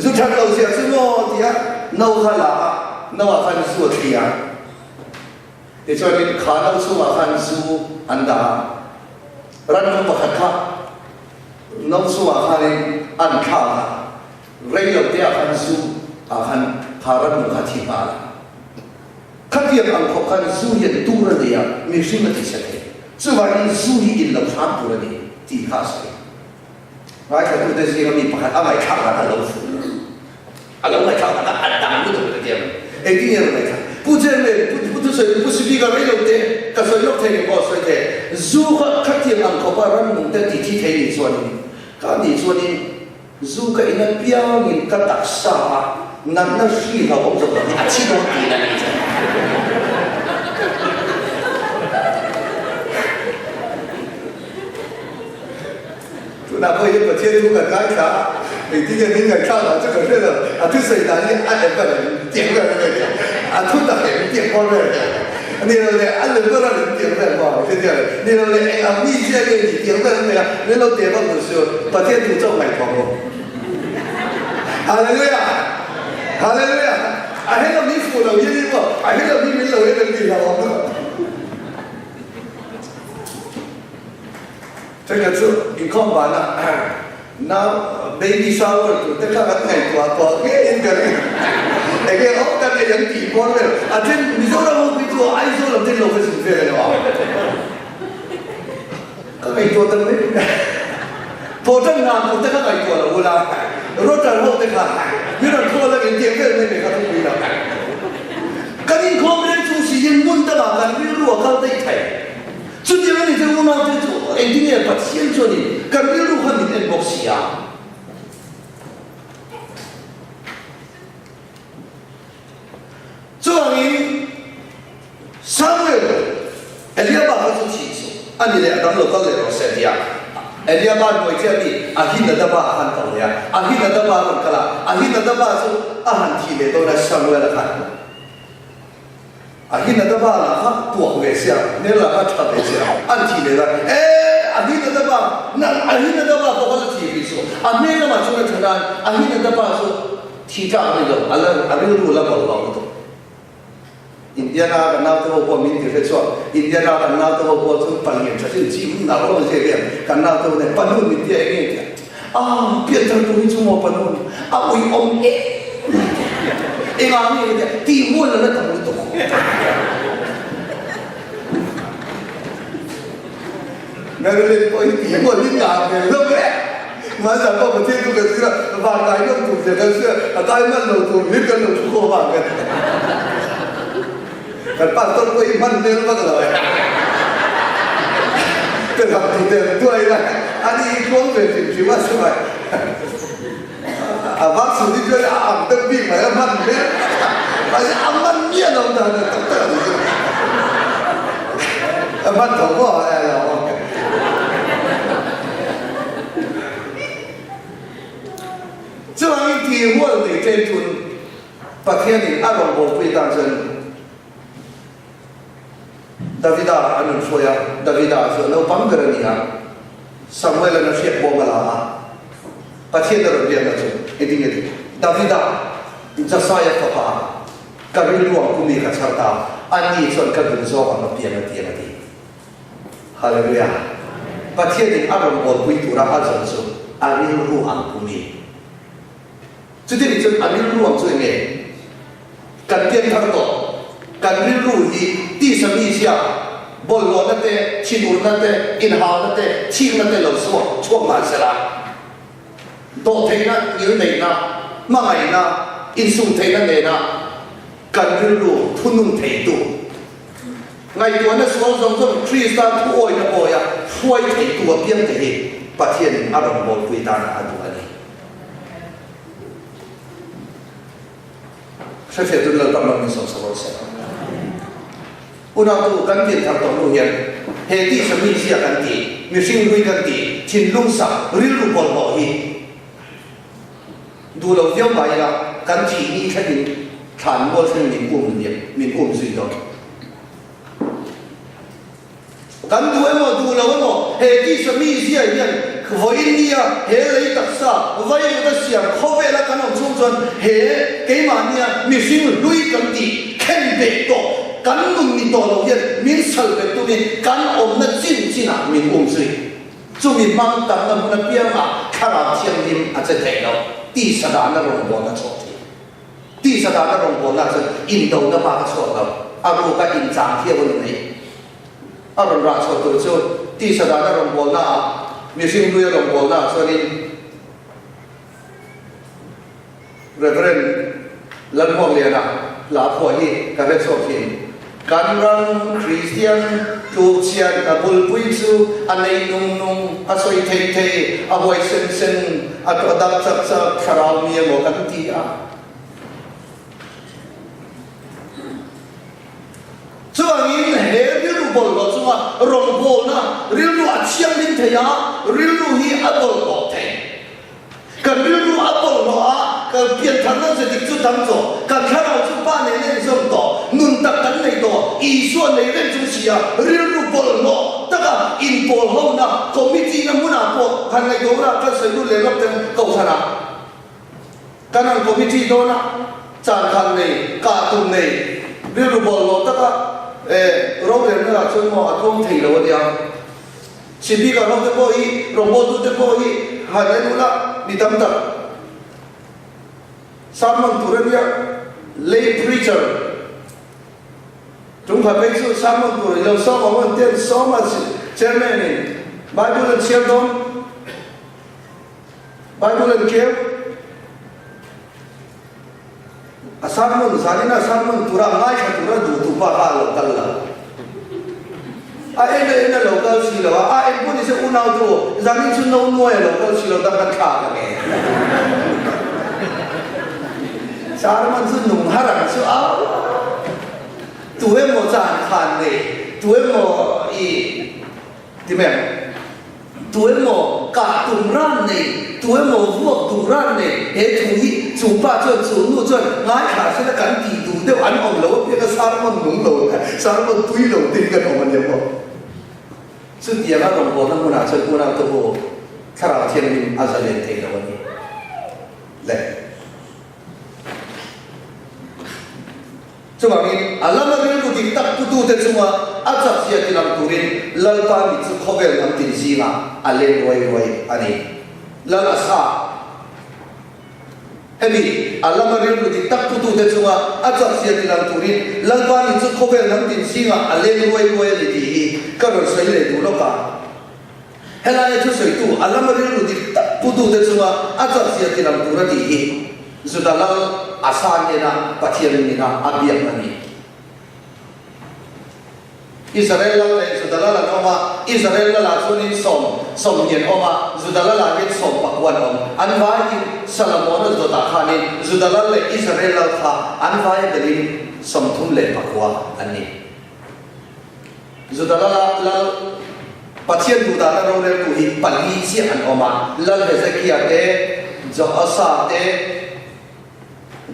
Zu that lo zia chu maw tia no kha la a, no ah khan zu a thli a. Tichuanin kha no chhungah khan zu an dah a, rannung pakhat kha no chhungah khanin an thlak a, rei lo te ah khan zu ah khan kha rannung kha thi nghal a. Khatiang ang khawp khan zu hian tur a nei a, mihring a tisa thei. Chuvangin zu hi in lo hram tur a ni tih kha a sawi. Ngaithlatute zinga mi pakhat a ngaihthlak dan a lo fuh lo. A lo ngaihthlak dan a dang lutuk ka ti ang. Engtin nge a lo ngaihthlak? Pu Chairman, Pu Pu Thusawi, Pu Speaker rei lo te ka sawi lawk thei eng pawh a sawi thei. Zu kha khatiang ang khawpa rannung te ti thi thei nih chuanin, ka nih chuanin zu ka in apiangin ka taksa a natna hri hlauhawm zawk lo hi a thi dawn tihna a ni chuan. Tunah pawh hian Pathian thu kan ngaithla a, engtin nge min ngaihthlak ang chu ka hre lo, a thusawi dan hi a em ber em tiang vel vel hian, a thu tak em tiang kual vel hian, ni lo leh a lem ber a lem tiang vel maw hre chiang lo, ni lo leh eng ang mi chiah nge ni tiang vel mai a, min lo teh vak duh suh, Pathian thu chauh ngaihtuah maw? Hallelujah! Hallelujah! A he lo mi fuh lo hi ni maw, a he lo mi min lo en an tih hlauhawm lutuk. Chengkhat chu inkhawm vanah nau baby shower tur te kha kan ngaihtuah tawh ngeiin ka ring. Enge awm kan ei ang tih pawn vel a then Mizoram ho phei chu Aizawl lam ten lo kha zin vel a ni a. Ka ngaihtuah ta mai mai. Thawhtan hna tur te kha ngaihtuah lo ula, Rotter ho te kha min rawn thawl angin tiang vel mai mai kha thupui lo. Kan inkhawm reng chung si hian hmun dang. lamah kan rilru a kal daih thei. Chutiang a ni chuan unaute chu engtin nge Pathian chuanin kan rilru kha min en bawk si a? Chuvangin Samuel Eliaba kha chu thih chu a ni leh a dang lo kal leh rawh se tia Eliaba hnuai chiah mi Ahinadaba a han kal leh a, Ahinadaba a rawn kal a, Ahinadaba chu a han thih leh dawn a Samuel a khan Ahinadaba lah kha tuak ve sia, hmel lah kha tha ve sia, an thih leh dawn e Ahinadaba nang Ahinadaba pawh kha la thih rih suh, a hmel lamah chuan a tha nan Ahinadaba chu Thi tlak a ni lo, a la a rilru la bawlh hlawh lutuk. Indiana kan naute ho pawh min ti hre chhuak, Indiana kan naute ho pawh chu palian tha chin chi hun nau rawng zia hian kan naute ho nen panun min tia eng nge tia ah pianthar tur hi chu maw panun a ui awm em mai tia engah nge tia tih mual a la tam lutuk. Marilyn pawh hi tih mual hi ngah ve lo e. Hmanzah pawh Pathian chu kan zir a, van kai nawm tur zia kan hria, a kai hman lo tur hlir kan lo thu khawm ang kan ti. Kan pastor pawh hi hman hmel vak lo e. Ka zam ti tel tuai la, ani hi tluang ve hrim hrim a chuvai. A vak chhun hi chuan a ang deuh bik mai a hman hmel mahse a man miah lo dan a tak tak a ni chu. A hman tho maw a lo awm. Chuvangin ti hual nei tlem chun Pathianin a rawngbawlpui atan chuan Davida an rawn hruai a, Davida chu a naupang ber a ni a, Samuel-a'n a hriat bawm a la a, Pathian a rawn biakna chu engtin nge tih? Davida, Jasaia fapa, ka rilruang pumi ka chhar ta, ani chuan ka dun zawk ang a piang a ti ang a ti. Hallelujah! Pathianin a rawn bawlpui tura a zawn chu a rilru ang pumi. Chuti nih chuan a rilru ang chu eng nge? Kan pian thar tawh. Kan rilru hi tisa mizia, bawlhhlawhna te, thinurna te, inhauna te, thikna te lo chhuak chhuak mah sela, dawhtheihna, ngilneihna, hmangaihna, insumtheihna nena kan rilru thunun theitu, ngaihtuahna sual zawng zawng Krista thuawina bawia hruai theitu apiangte hi Pathianin a rawn bawlpui tan a duh a ni. Hrefiah tun Lalpa hmang min sawm sak rawh se. Unautu kan pian thar tawh hnu hian he tisa mizia kan tih, mihring hlui kan tih, thinlung sak, rilru bawlhhlawh hi duh lo viau mah ila kan thih ni thlengin thlan mual thlengin min um min um zui dawn. Kan duh emaw duh lo emaw he tisa mizia hian vawiin nia he lei taksa vaivut a siam khawvela kan awm chhung chuan he keimahnia mihring hlui kan tih khen beh tawh kan nun ni tawh lo hian min sal bet tumin kan awmna chin chinah min um zui. Chumi hmang tamna hmun apiangah thlarau thianghlim a che thei lo tisa dahna rawngbawlna chhuak thei. Tisa dahna rawngbawlna chuan indona bak a chhuak lo, a ruka inchang thiau a ni mai. A rawn rah chhuah tur chu tisa dahna rawngbawlna ah, mihring hlui a rawngbawlna ah chuanin Reverend Lalhmuakliana hla phuah hi ka hre chhuak thin. Kan ram Kristian tlukchhiat a bulpui chu a nei nung nung, a sawi thei thei, a huai sen sen, a dak chak chak thlarau mi emaw kan ti a. Chuvangin he rilru bawlhhlawh chunga rawngbawlna rilru a thianghlim thei a, rilru hi a bawlhhlawh thei. Kan rilru a bawlhhlawh a, kan piantharna ze dik chu dang tawh, kan thlarau chu Pa nen a inzawm tawh, nun tak kan nei tawh, Isua nei reng chung si a, rilru bawlhhlawh taka inpawl hona committee na hmunah pawh han ngaihtuah hunah kan sawi lut leh lawk ten kohhranah Kan an committee dawna chan khan nei, kah tum nei, rilru bawlhhlawh taka rorelna ah chuan maw a tluang thei lo a nia. Sipikar ho te pawh hi, rawngbawltu te pawh hi han en ula mi tam tak sermon tur a nia, lay preacher tum khat phei chu sermon tur i lo sawm ang an ti an sawm a, chairman in Bible an chhiar dawn. Bible an keu. A sermon, zanin a sermon tura ngaithla tura duhtu pa kha a lo kal lo. A en a en a lo kal si lo a, a eng pawh nise unau tu zanin chu no nuai a lo kal si lo tak kan thlak ang e. Sarman chu nung har ang chu a tu emaw chan khan nei tu emaw i Ti mai ang. Tu emaw kah tum ran nei, tu emaw vuak duh ran nei, he thu hi chu pa chuan chu nu chuan ngaithla sela kan tih duh deuh an awm lo apiang a sermon nung lo leh sermon tui lo te hi kan awm a nia maw. Chutianga rawngbawlna hmunah chuan unau te u Thlarau Thianghlim a zalen thei lo a ni le. Chuvangin, a lama rilru dik tak putute chunga a chakzia tilang turin Lalpa mit chu khawvel hnam tin zingah a leng ruai ruai a ni. Lal a sa. Hemi, a lama rilru dik tak putute chunga a chakzia tilang turin Lalpa mit chu khawvel hnam tin zingah a leng ruai ruai a ni tih hi ka rawn sawi leh duh lawk a. Helaia thusawitu a lama rilru dik tak putute chunga a chakzia tilang tur a tih hi Juda lal Asa hnena Pathian nina a biak a ni. Israel lal leh Juda lal an awm a, Israel lalah chuanin sawm sawmhnih an awm a, Juda lalah hian sawm pakua an awm. An vaiin Salomona zawtah khanin Juda lal leh Israel lal kha an vai belin 34 an ni. Juda lala lal Pathian duhdahna roreltu hi pali chiah an awm a, Lal Hezekia te, Joasa te,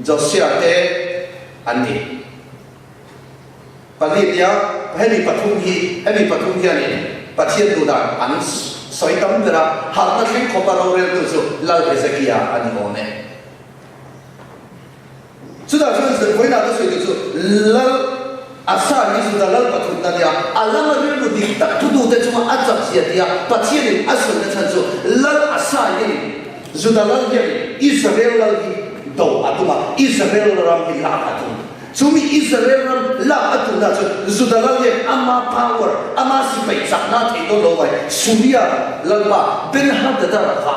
Josia te an ni. Pali nia hemi pathum hi hemi pathum hianin Pathian duhdan an sawi tam ber a, harhna thleng khawpa roreltu chu Lal Hezekia a ni awm e. Chutah chuan Zirvawiinah ka sawi duh chu Lal Asa hi Juda lal pathumna nia a lama rilru dik tak thutute chunga a chak zia tia Pathianin a sawina chhan chu Lal Asa hianin Juda lal hianin Israel lal hi do a tum a, Israel ram hi lak a tum. Chumi Israel ram lak a tumna chuan Juda lal hian ama power, ama sipai chakna a theih dawn lo vai Suria lalpa Ben-Hadada kha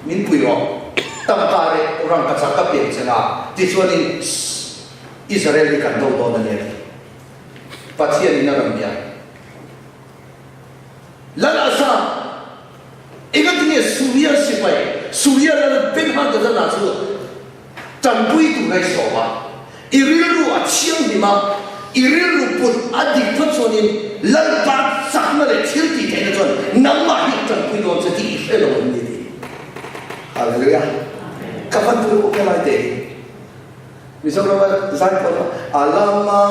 Min pui rawh, tangka leh rangkachak ka pian che nga, tichuanin Israel hi kan do dawn a ni a ti. Pathianin a rawn bia. Lal Asa, engatinge Suria sipai, Suria lal Ben-Hadadana chu tanpui tur a i sawm a, i rilru a thianghlim a, i rilru put a dik phawt chuanin Lalpa chakna leh thil tih theihna chuan nangmah hi a tanpui dawn che tih i hre lo em ni tih. Hallelujah! Ka van tur pawh helai te hi Mizorama zai pawh a lama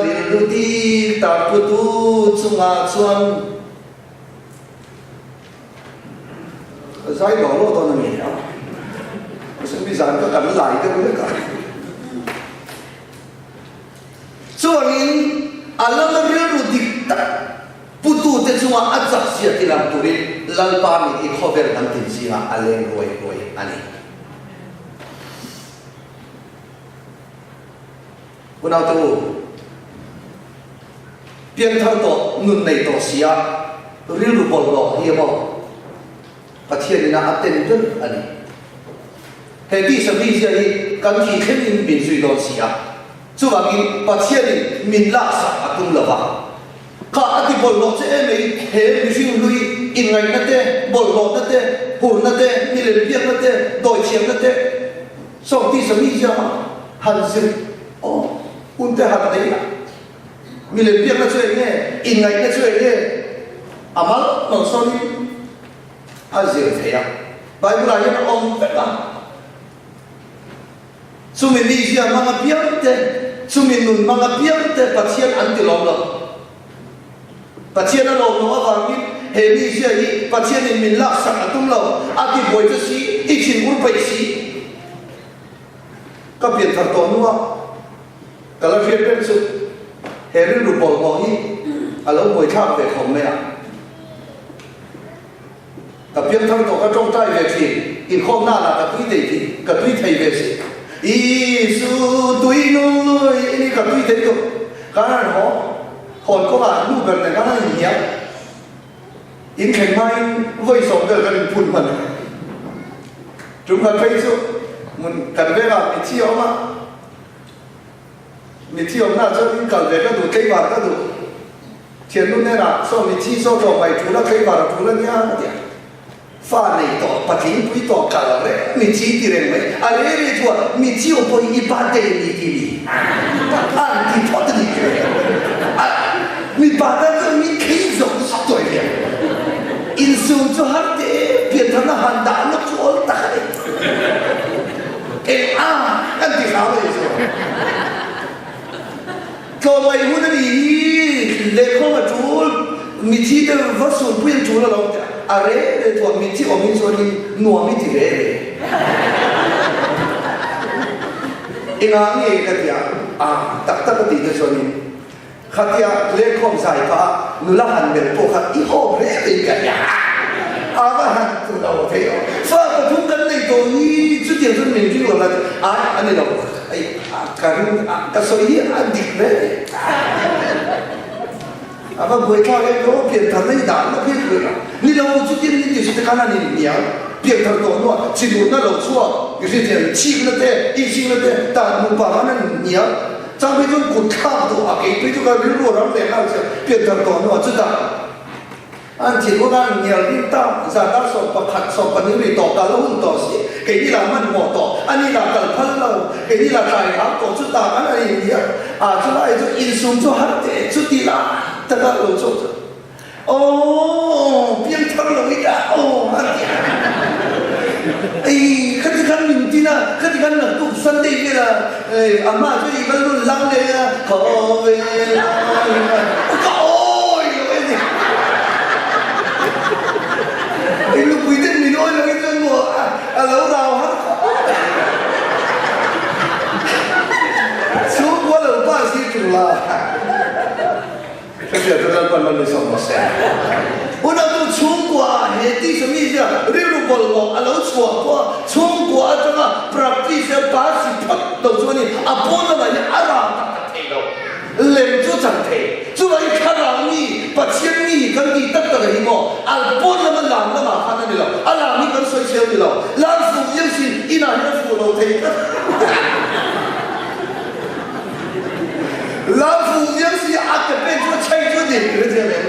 rilru dik tak putu chungah chuan Zai lo lo dawn a ni a, mahse mi zan ka kan lai deuh hlek a. Chuanin a lama rilru dik tak putute chunga a chak zia ti lang turin Lalpa mit hi khawvel hnam tin zingah a leng ruai ruai a ni. Unaute u, pianthar tawh, nun nei tawh si a, rilru bawlhhlawh hi emaw Pathian ina a ten ber a ni. He tisa mizia hi kan thih thlengin min zui dawn si a, chuvangin Pathianin min laksak a tum lo va. Kha a ti bawlhhlawh che em ei, he mihring hlui inngaihna te, bawlhhlawhna te, hurna te, milem biakna te, dawithiamna te, Saw tisa mizia kha han zir aw hun te han nei a, milem biakna chu eng nge, inngaihna chu eng nge, a mal mal sawnin a zir thei a, Bible ah hian a awm vek a, chumi mizia hmang apiang te, chumi nun hmang apiang te Pathian an ti lawm lo. Pathian a lawm loh avangin he mizia hi Pathianin min laksak a tum lo, a ti buai chu si, i thin ur peih si. Ka pian thar tawh hnua ka la hriat reng chu he rilru bawlhhlawh hi a lo buaithlak ve khawp mai a. Ka pian thar tawh ka tawngtai ve thin, inkhawmna lah ka tui thei thin, ka tui thei ve si. Isu tui nui i ni ka tui thei tawh. Kan han haw, hawn kawngah nu ber nen kan han inhniam. Inthleng hmain vawi sawm vel kan inphun hman. Tum khat phei chu hmun kan vengah mithi a awm a, mithi awmnaah chuan in kal ve ka duh, tlei var ka duh. Thiannu hnenah saw mitthi saw tlawm mai tul a, tlei var a tul a nia ka ti a. Fa nei tawh, patling pui tawh kal reng mitthi ti reng mai. A rei rei thu a, mitthi aw pawh hi i birthday a ni ti mi an ti phawt a ni ti reng. A mipa tan chuan min khei zawk zawk tawh i nia. Insum chu har te piantharna han dah lawk chu awl tak a ni. Eng a kan ti hram a ni chu. Tlawmngaih hun a nih hi lehkhawm a tul, mithi te va sulpui an tul alawm tih a re re thuah mithi awm hi chuanin nuam i ti re re. Engah nge ka ti a, a tak tak a tih te chuanin khatia lehkhawm zai pah a nula han melh pawh kha i awm re re in ka hria a, a va han tu lo thei lo. Fa pathum kan nei tawh hi chutiang chuan min ring lo la ai a ni lo. Ei ka ring a ka sawi hi a dik ve a va buai thlak em aw pianthar na i dan na phei phei a ni lo chutin min ti te khan an in hnial pianthar tawh hnuah chinurna lo chhuak i hria thiam chik na te inching na te tan nupa khan an in hnial chang phei chuan kut thlak duh a kei phei chu ka rilru a ram ve nghal che pianthar tawh hnuah chutah An thil hun a ngial ring ta, zan dar 11, 12 ri tawh kal a hun tawh si, keini lah hmanhmawh tawh, ani lah kal phal lo, keini lah tlai hau tawh chu tak an a inhnial a, chulai chu insum chu har teh chuti lai taka lo chhuak chu Aww piangthar lo i ta aw a ti a, ei khati khan min tin a, khati khan naktuk Sunday vel a, a hma chuan i va lun lang leh a, khawvel a ka awi lo e ni. I nupui ten min awi lo hi chuan maw a lo rau har khawp a. Chhungkua lo pass hi tul a. Hriat chu Lalpan man min sawm rawh se. Unautu chhungkua ah he tisa mizia rilru bawlhhlawh a lo chhuah pawh a chhungkua atanga practice a pasi phawt lo chu a ni. A pawn lamah hian a rang tak tak thei lo. Lem chu a chan thei. Chuvangin thlarau mi, Pathian mi hi kan tih tak tak a hi maw? A pawn lama lam lamah khan a ni lo. A lam hi kan sawi chheu ni lo. Lam fuh viau sin inah hian a fuh lo thei tlat. Lam fuh viau si a ke pen chu a chhei chu a ni ti hrethiam em?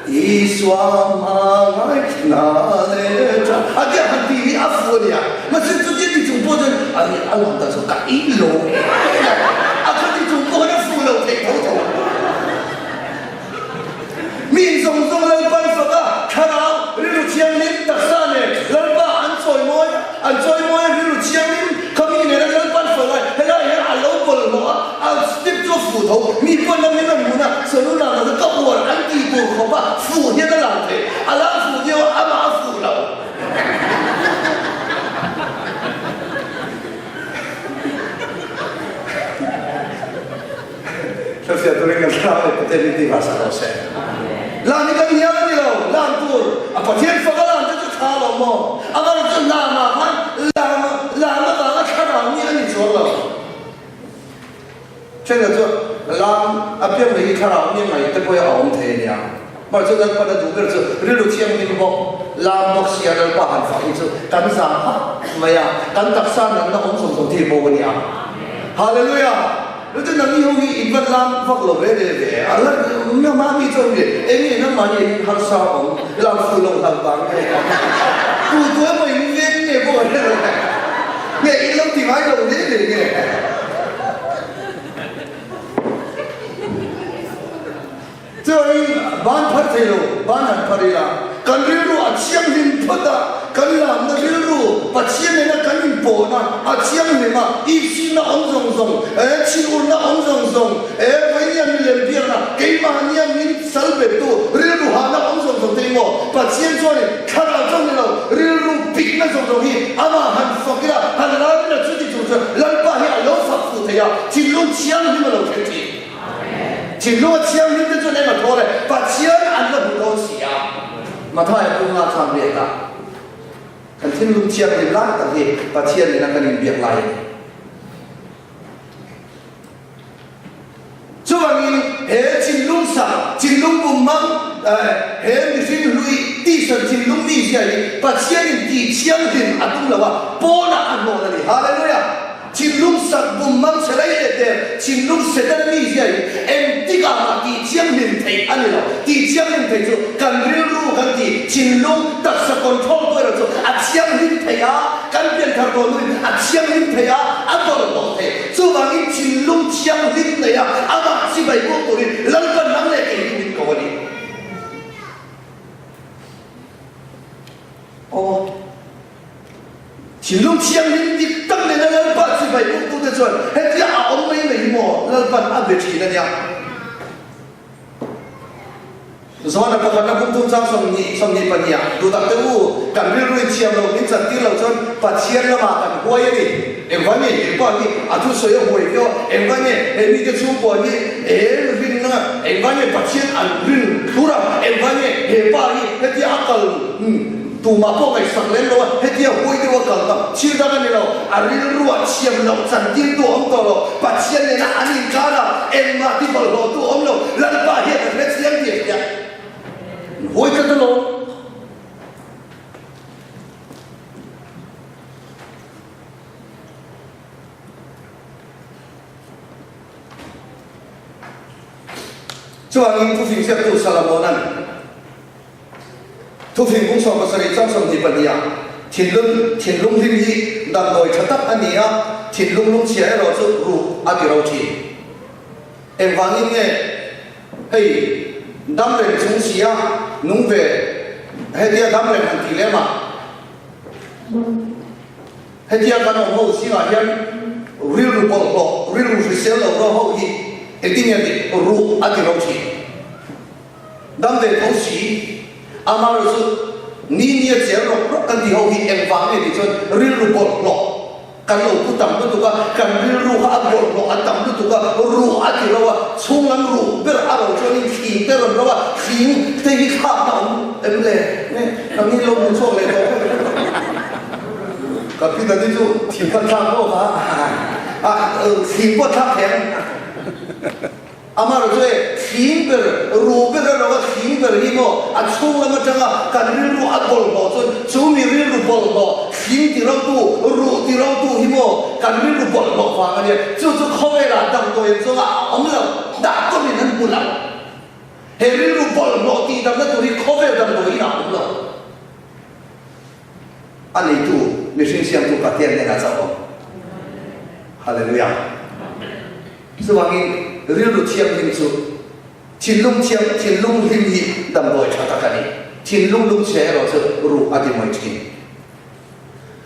Isua hmangaihna leh tha a tia han tih hi a fuh a nia. Mahse chutia ti chung pawh chuan a ni a lam dan chu ka in lo em a, a khati chung pawh khan a fuh lo theih tho tho. Mi zawng zawng Lalpan fak a, thlarau rilru thianghlim taksa nen Lalpa an chawimawi a, an chawimawi a rilru thianghlim kha mi nena Lalpan fak lai helai hian a lo bawlhhlawh a, a step chu a fuh tho, mi pawn lam in a hmun a, sanu lang lo chu ka uar an tih tur khawp a fuh hian a lang thei, a lang fuh viau a, amah a fuh lo. Hriatfiah turin kan thlarau leh Pathian hi tih hmasa rawh se. Lam hi kan hial a ni lo, lam tur a Pathian faka lam te chu tha lo maw? Amaherawhchu chu lamah khan lam lam avanga thlarau mi a ni chuang lo. Thenkhat chu lam apiang mai hi thlarau mi a ngaih te pawh hi a awm thei a nia. Amaherawhchu Lalpan a duh ber chu rilru thianghlim bawk, lam bawk sia Lalpa han fak hi chu kan zam hak mai a, kan taksa natna awm zawng zawng thil bo a nia. Hallelujah! Rute nangni ho hi in van lam vak lo ve ve ve a, la hma mi chuan nge eng nge nangmah hi in harsa awm lam fuh lo hlauh vang nge tu tu emaw in veng nge pawh a hre lo nge in lo ti ngai lo hle hle nge. Chuanin ban phar thei lo, ban han phar ila, kan rilru a thianghlim phawt a, kan lamna rilru Pathian nena kan inpawhna a thianghlim a, ipsihna awm zawng zawng, e chhiurna awm zawng zawng, e vawinia milem biakna, keimahnia min sal bettu rilru hahna awm zawng zawng te hi maw Pathian chuanin thlarau chauh ni lo, rilru pikna zawng zawng hi amah han fak ila, han lar ila chuti chung chuan Lalpa hi a lo fak fuh thei a, thinlung thianghlim a lo thlen thin. Thinlung a thianghlim te chuan eng a thawl e, Pathian an la hmu dawn si a. Mathaia pum nga chuan riat a, kan thinlung thianghlim lai tak hi Pathian nena kan inbiak lai a ni. Chuvangin he thinlung sa, thinlung pum hmang, he mihring hlui tihsan thinlung mi zia hi Pathianin tih thianghlim a tum lo a, pawnah a hnawn a ni. Hallelujah! Thinlung sak bum mang chhe lei leh der. Thinlung Satan mizia hi engtikah mah tih thianghlim theih a ni lo. Tih thianghlim theih chu kan rilru kan ti, thinlung taksa control tu erawh chu a thianghlim thei a, kan pianthar tawh hnuin a thianghlim thei a, a bawlhhlawh thei. Chuvangin thinlung thianghlim nei a, amah chibai buk turin Lalpan nang leh kei hi min ko a ni. Aw. Thinlung thianghlim dik tak nena Lalpa chibai buktute chuan hetia a awm mai mai hi maw Lalpan a be thin a nia. Zohana pakhatna kum thum chang 22 ah duhtak te u, kan rilru in thiam lo min chantir lo chuan Pathian lamah kan huai a ni. Engvang nge he pa hi a thusawi a huai viau a, engvang nge he mite chhungkua hi he rinna, engvang nge Pathian an rin hlur a, engvang nge he pa hi hetia a kal Tumah pawh ngaihsak lem lo a, hetia huai deuh a kal ta, thil dang a ni lo, a rilruah thiam loh chantirtu a awm tawh lo, Pathian nena an inkar a, engmah ti bawlhhlawhtu a awm lo, Lalpa hian a hre chiang tih a hria. An huai tlat alawm. Chuangin thufing ziaktu Salamona'n Thufing kung 17 chang 22 ah thinlung thinlung hlim hi damdawi tha tak a ni a, thinlung lungchhia erawh chu ruh a ti ro thin. Engvangin nge hei dam reng chung si a nung ve hetia dam reng han tih lem ah hetia kan awm ho zingah hian rilru bawlhhlawh rilru hrisel lo ro ho hi engtin nge tih ruh a ti ro thin. Dam ve tho si, amaherawh chu ni nia chel rawk rawk kan tih ho hi engvang nge tih chuan rilru bawlhhlawh kan lo pu tam lutuk a, kan rilru kha a bawlhhlawh a tam lutuk a, ruh a ti ro a, chhunglam ruh ber a ro chuanin thling te rawn ro a, thling te hi thlakna awm em le? Nge nangni lo hmu chhuak leh tawh em? Ka pi dani chu thing kha thlak pawh kha a thling pawh thlak thei ang. Amaherawh chu e, thling ber, ru ber a lo a thling ber hi maw, a chhung lam atanga kan rilru a bawlhhlawh chuan chu mi rilru bawlhhlawh, thling ti rotu, ruh ti rotu hi maw kan rilru bawlhhlawh vang a nia. Chu chu khawvelah damdawi an zawnga a awm lo, doctor-in an hmu lo. He rilru bawlhhlawh tihdamna tur hi khawvel damdawiin a awm lo. A neitu, mihring siamtu Pathian hnenah chauh awm. Hallelujah. Chuvangin rilru thianghlim chu thinlung thiang, thinlung hlim hi damdawi tha tak a ni. Thinlung lungchhia erawh chu ruh a ti mai thin.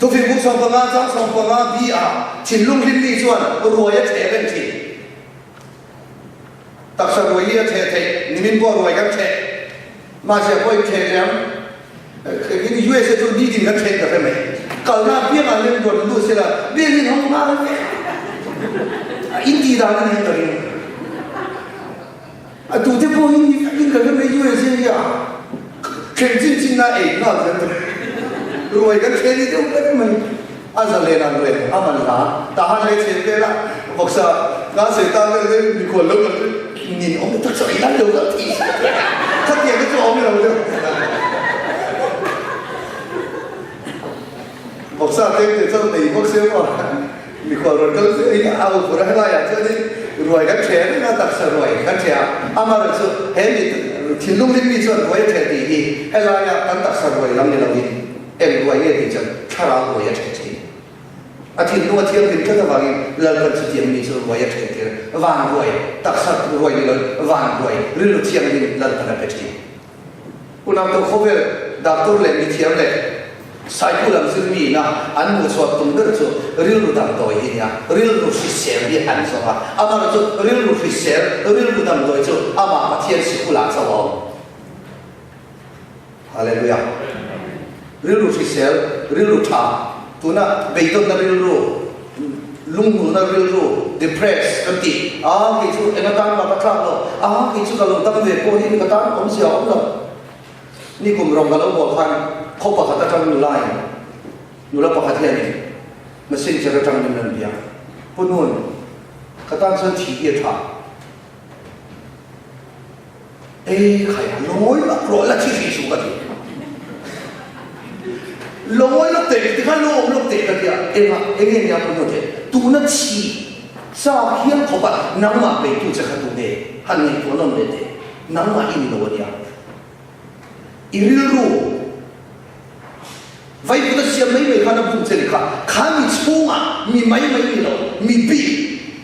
Thufing buk 15 chang 15 B ah thinlung hlim mi chuan ruai a theh reng thin. Taksa ruai hi a theh theih, nimin pawh ruai kan theh. Mahse pawhin theh leh ang. Engin USA chu nitin kan theh ta hle mai. Kalna apiangah lem rawn lut sela, bialin hawng nghal vek. In tih dan a ni ka ring. A tute pawh hi ni vekin ka hre mai USA hi a thleng chin chin na ei nghal zel mai. Ruai kan theh ni deuh vek mai. A zalen ang le, a man hla. Tahan leh chhen vel a, vawksa nga sawi tan vel vel mikhual lo kal chu nin awm tak chu ei lai lo kal thei si. Khatiang te chu a awm lo deuh. Vawksa tlem te chuan nei bawk se maw, mikhual rawn kal chu ei a u fur a, helaiah chuanin ruai kan ṭhe reng a, taksa ruai kan ṭhe a, amaherawhchu he mi thinlung lim mi chuan ruai a ṭhe tih hi helaia kan taksa ruai lam ni loin Eng ruai nge tih chuan thlarau ruai a ṭheh ṭhin. A thinlung a thianghlim tlat avangin Lalpan chutiang mi chu ruai a ṭheh tir. Van ruai, taksa ruai ni loin van ruai, rilru thianghlim Lalpan a pe ṭhin. Unau khawvel doctor leh mithiam leh saipu lam zir mi ina an hmuhchhuah tum ber chu rilru damdawi hi nia, rilru hrisel hi an zawng a. Amaherawhchu rilru hrisel, rilru damdawi chu amah Pathian sikulah chauh a awm. Hallelujah. Rilru hrisel, rilru tha, tuna beidawnna rilru, lunghulna rilru, depress kan tih, a kei chu eng atan mah ka tlak lo, a kei chu ka lo dam ve pawh hi ka tan awmzia a awm lo. Nikum rawng ka lo bual khan khaw pakhat atang nula in, nula pakhat hianin messenger atang min rawn bia, Pu Nun, ka tan chuan thih hi a tha. Ei khai a lawi lawk rawh la thi hrih suh ka ti. Lawi lawk teh ti khan lawm lawk teh ka ti a, engah enge nia pawh hnu teh tuna thi Chak hial khawp a nangmah beitu che kha tu nge? Han ngaihtuah nawn leh teh. Nangmah i ni lo a nia. I rilru vaivut a siam mai mai khan a bum che ni kha. Kha mi chhungah mi mai mai ni lo, mi bik,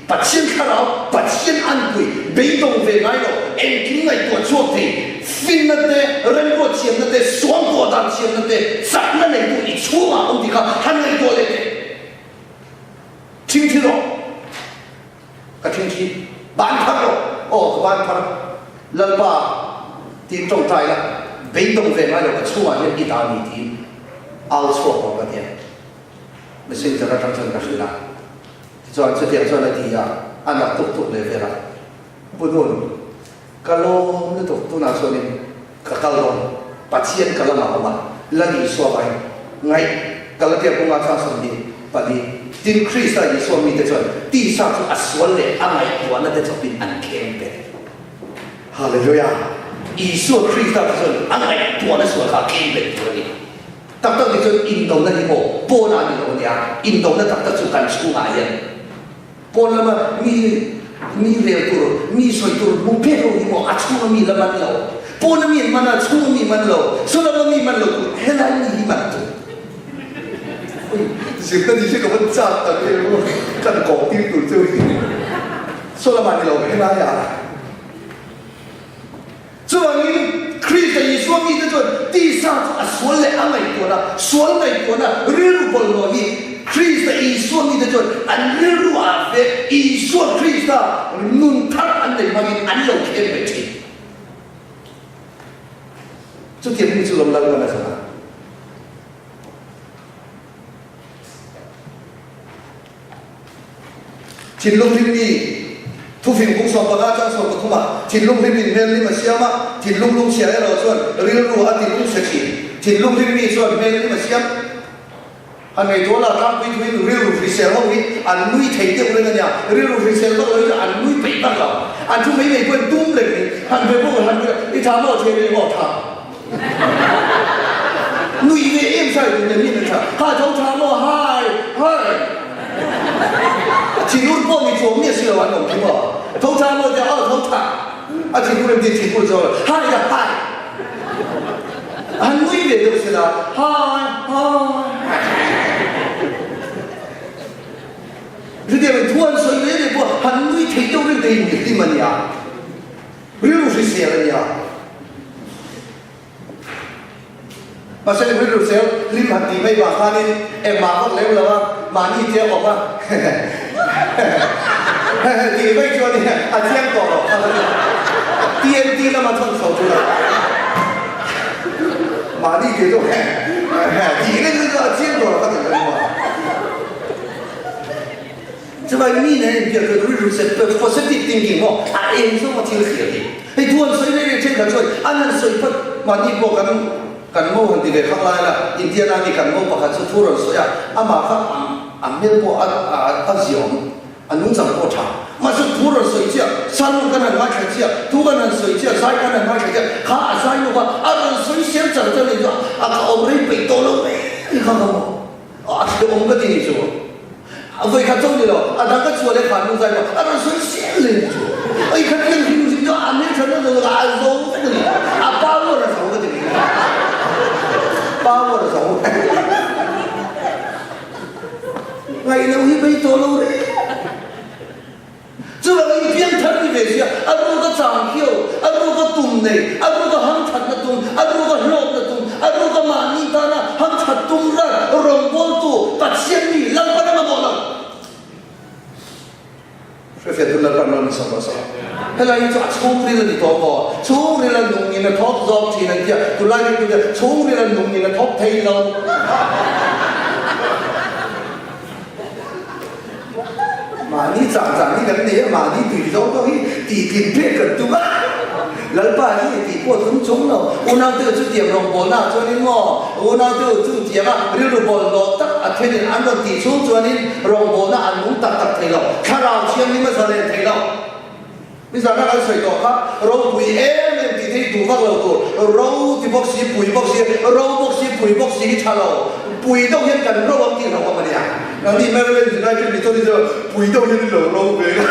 Pathian thlarau, Pathian anpui, beidawng ve ngai lo, engkim ngaihtuah chhuak thei, finna te, remruat thiamna te, suangtuah dan thiamna te, chakna neitu i chhungah awm tih kha han ngaihtuah leh teh. Thingthi rawh. Ka thingthi. Ban phar rawh. Aw, ka ban phar. Lalpa, tiin tawngtai la, beidawng ve ngai lo ka chhungah hian i dah a ni tiin au chhuak rawh ka ti a. Messenger atang chuan ka hrilh a. Tichuan chutiang chuan a ti a, a nak tuk tuk leh vel a. Pu Nun, ka lawm lutuk tunah chuanin ka kal dawn, Pathian ka lamah awm a, la ni Isua vai ngaih ka la tiang kawnga chang 24. Tin, Krista Isua mite chuan tisa chu a sual leh a ngaihtuahna te chawpin an kheng bet. Hallelujah! Isua Krista te chuan a ngaihtuahna sual kha a kheng bet tur a ni. Tak tak ni chuan indona hi maw pawnah a ni lo a nia, indona tak tak chu kan chhungah hian pawn lama mi mi rel tur, mi sawi tur hmu pek ho hi maw a chhunga mi la man lo, pawna mi an man a, chhunga mi man lo, saw lama mi man lo tur helai mi hi man tur. Zirna ni hi ka van chak tak em aw, kan kawng tir tur chu saw lamah ni lo helaiah. Chuvangin, Krista Isua mite chuan tisa chu a sual leh a ngaihtuahna, sual ngaihtuahna rilru bawlhhlawh hi Krista Isua mite chuan an rilru ah ve Isua Krista nun thar an nei hmangin an lo khem ve thin. Chutiang mi chu lo lal man a zang a. Thinlung hlim mi, Thufing bung 15 chang 13 ah thinlung hlim in hmel hlim a siam a, thinlung lungchhia erawh chuan rilru a ti lungchhe thin. Thinlung hlim mi chuan hmel hlim a siam. Han ngaihtuah la, tlangpui thuin rilru hrisel ho hi an nui thei deuh reng a nia, rilru hrisel vak lo hi chu an nui peih vak lo. An thu mai mai pawhin tum reng hi han ve bawk han i tha maw thei reng aw tha. Nui ve em sai duh nen hian an tha. Ha tho tha maw hai hai. Thinur pawh ni chuang miah si lo an awm khi maw. Tho tha maw tia aw tho tha. A thinur em ti thinur chuang lo. Hai da hai. Han nui ve deuh sela hai hai. Chutiang in thu an sawi ve ve pawh han nui thei deuh reng te hi mihlim a nia. Rilru hrisel a nia. Mahse rilru hrisel hlim han tih mai vang khanin engmah vak lem lo a, mahni te a awm a tih mai chuan a chiang tawh lo kha TNT lama chhawn chho chu la mahni te chu tih reng chu a chiang tawh lo kha ti mai maw. Chuvai mi nen inbiak chuan rilru set positive thinking maw a eng zawng a thil hriat hi. Hei thu an sawi reng reng thenkhat chuan an han sawi phawt mahni pawh kan kan mo han ti ve khang lai la Indiana mi kan mo pakhat chu thu rawn sawi a amah kha a hmel pawh a a ziawm a nungchang pawh a tha mahse thu rawn sawi chiah sermon kan han ngaithla chiah thu kan han sawi chiah zai kan han ngaithla chiah kha a zai lo va a rawn sawi siam char char ni chu a ka awm rei peih tawh lo mai kha ka mo. A thil awm ka ti ni chu. A voi khat chauh ni lo, a dang ka chhuah leh khan hnu zai pawh a rawn sawi sel le ni chu. Oi khat hian hrim hrim chu a hmel tha lo a zo vek a ni. A power a zo ka ti ni. Power a zo. Ngaih lo hi bei tawh lo reng. Chuvangin piangthar ni ve sia, a ruka chang khiau, a ruka tum nei, a ruka hamthatna tum, a ruka hlawkna tum, a ruka mahni tana hamthat tum ran rawngbawltu Pathian mi Lalpan a mamawh lo. Hrefiah tu Lalpan rawn insak rawh se. Helai hi chu a chhungril a ni tawh maw? Chhungril a nungin a thawk zawk thin an tia, tunlai ringtu te chhungril a nungin a thawk thei lo. Mahni chang chang hi kan nei a, mahni tui zawng zawng hi tih tlin phek kan tum a, Lalpa hi tih pawh tum chung lo. Unaute u chutiang rawngbawlna ah chuanin maw, unaute u chutianga rilru bawlhhlawh tak a thenin an rawn tih chhung chuanin rawngbawlna an nung tak tak thei lo, thlarau thianghlim a zalen thei lo. Nizana kan sawi tawh kha, ropui em em tih te hi duh vak lo tur, ro ti bawk si, pui bawk si, ro bawk si, pui bawk si hi tha lo, pui deuh hian kan ro ang tih hlauhawm a nia. Nangni Maryland United Methodist erawh pui deuh hian in lo ro ve a.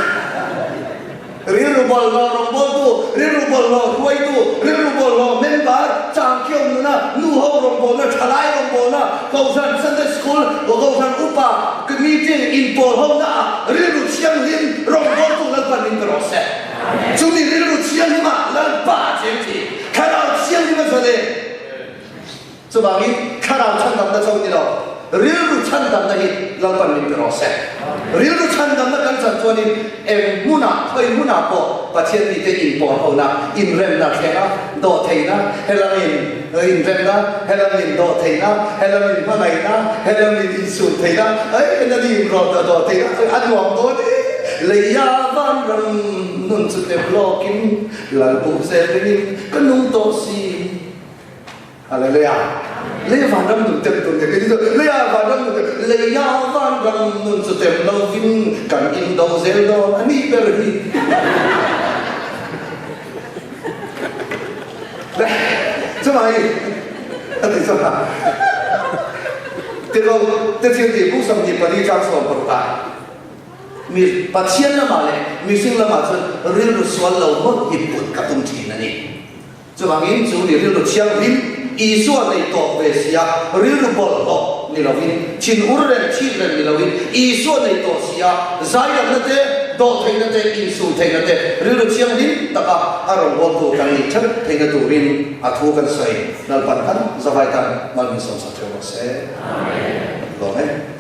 Rilru bawlhhlawh rawngbawltu, rilru bawlhhlawh hruaitu, rilru bawlhhlawh member, changkiawm nuna nuho rawngbawlna, thalai rawngbawlna, Kohhran Sunday School, Kohhran Upa meeting inpawl hona ah rilru thianghlim rawngbawltu Lalpan min pe rawh se. Chumi rilru thianghlimah Lalpa a cheng thin. Thlarau thianghlim a zalen. Chuvangin thlarau chhandamna cho ni lo, rilru chhandamna hi Lalpan min pe rawh se. Rilru chhandamna kan chan chuanin eng hmunah, khawi hmunah pawh Pathian mite inpawn hona, inremna thleng a, dawhtheihna, helamin inremna, helamin dawhtheihna, helamin hmangaihna, helamin insumtheihna, hei helamin inrawlna dawhtheihna a nuam dawn e. Leia vanram nun chu tem lawkin Lalpu zel ringin ka nung tawh si. Hallelujah. Lei vanram nun tem tur nia kei chu leia vanram nun tem leia vanram nun chu tem lovin kan indo zel dawn a nih ber hi. Le chumai a ti chuan tilo te thil ti bu 24 chang 16 ah mi Pathian lamah leh mihring lamah chuan rilru sual lo ngawt hi put ka tum thin a ni. Chuvangin chu ni rilru thianghlim Isua nei tawh ve sia, rilru bawlhhlawh ni lovin, thin ur reng chhit reng ni lovin, Isua nei tawh sia, zaidamna te, dawhtheihna te, insum theihna te, rilru thianghlim taka a rawngbawltu kan nih ṭheuh theihna turin a thu kan sawi. Lalpan khan zavai tan mal min sawmsak ṭheuh rawh se. Amen. Lawm e.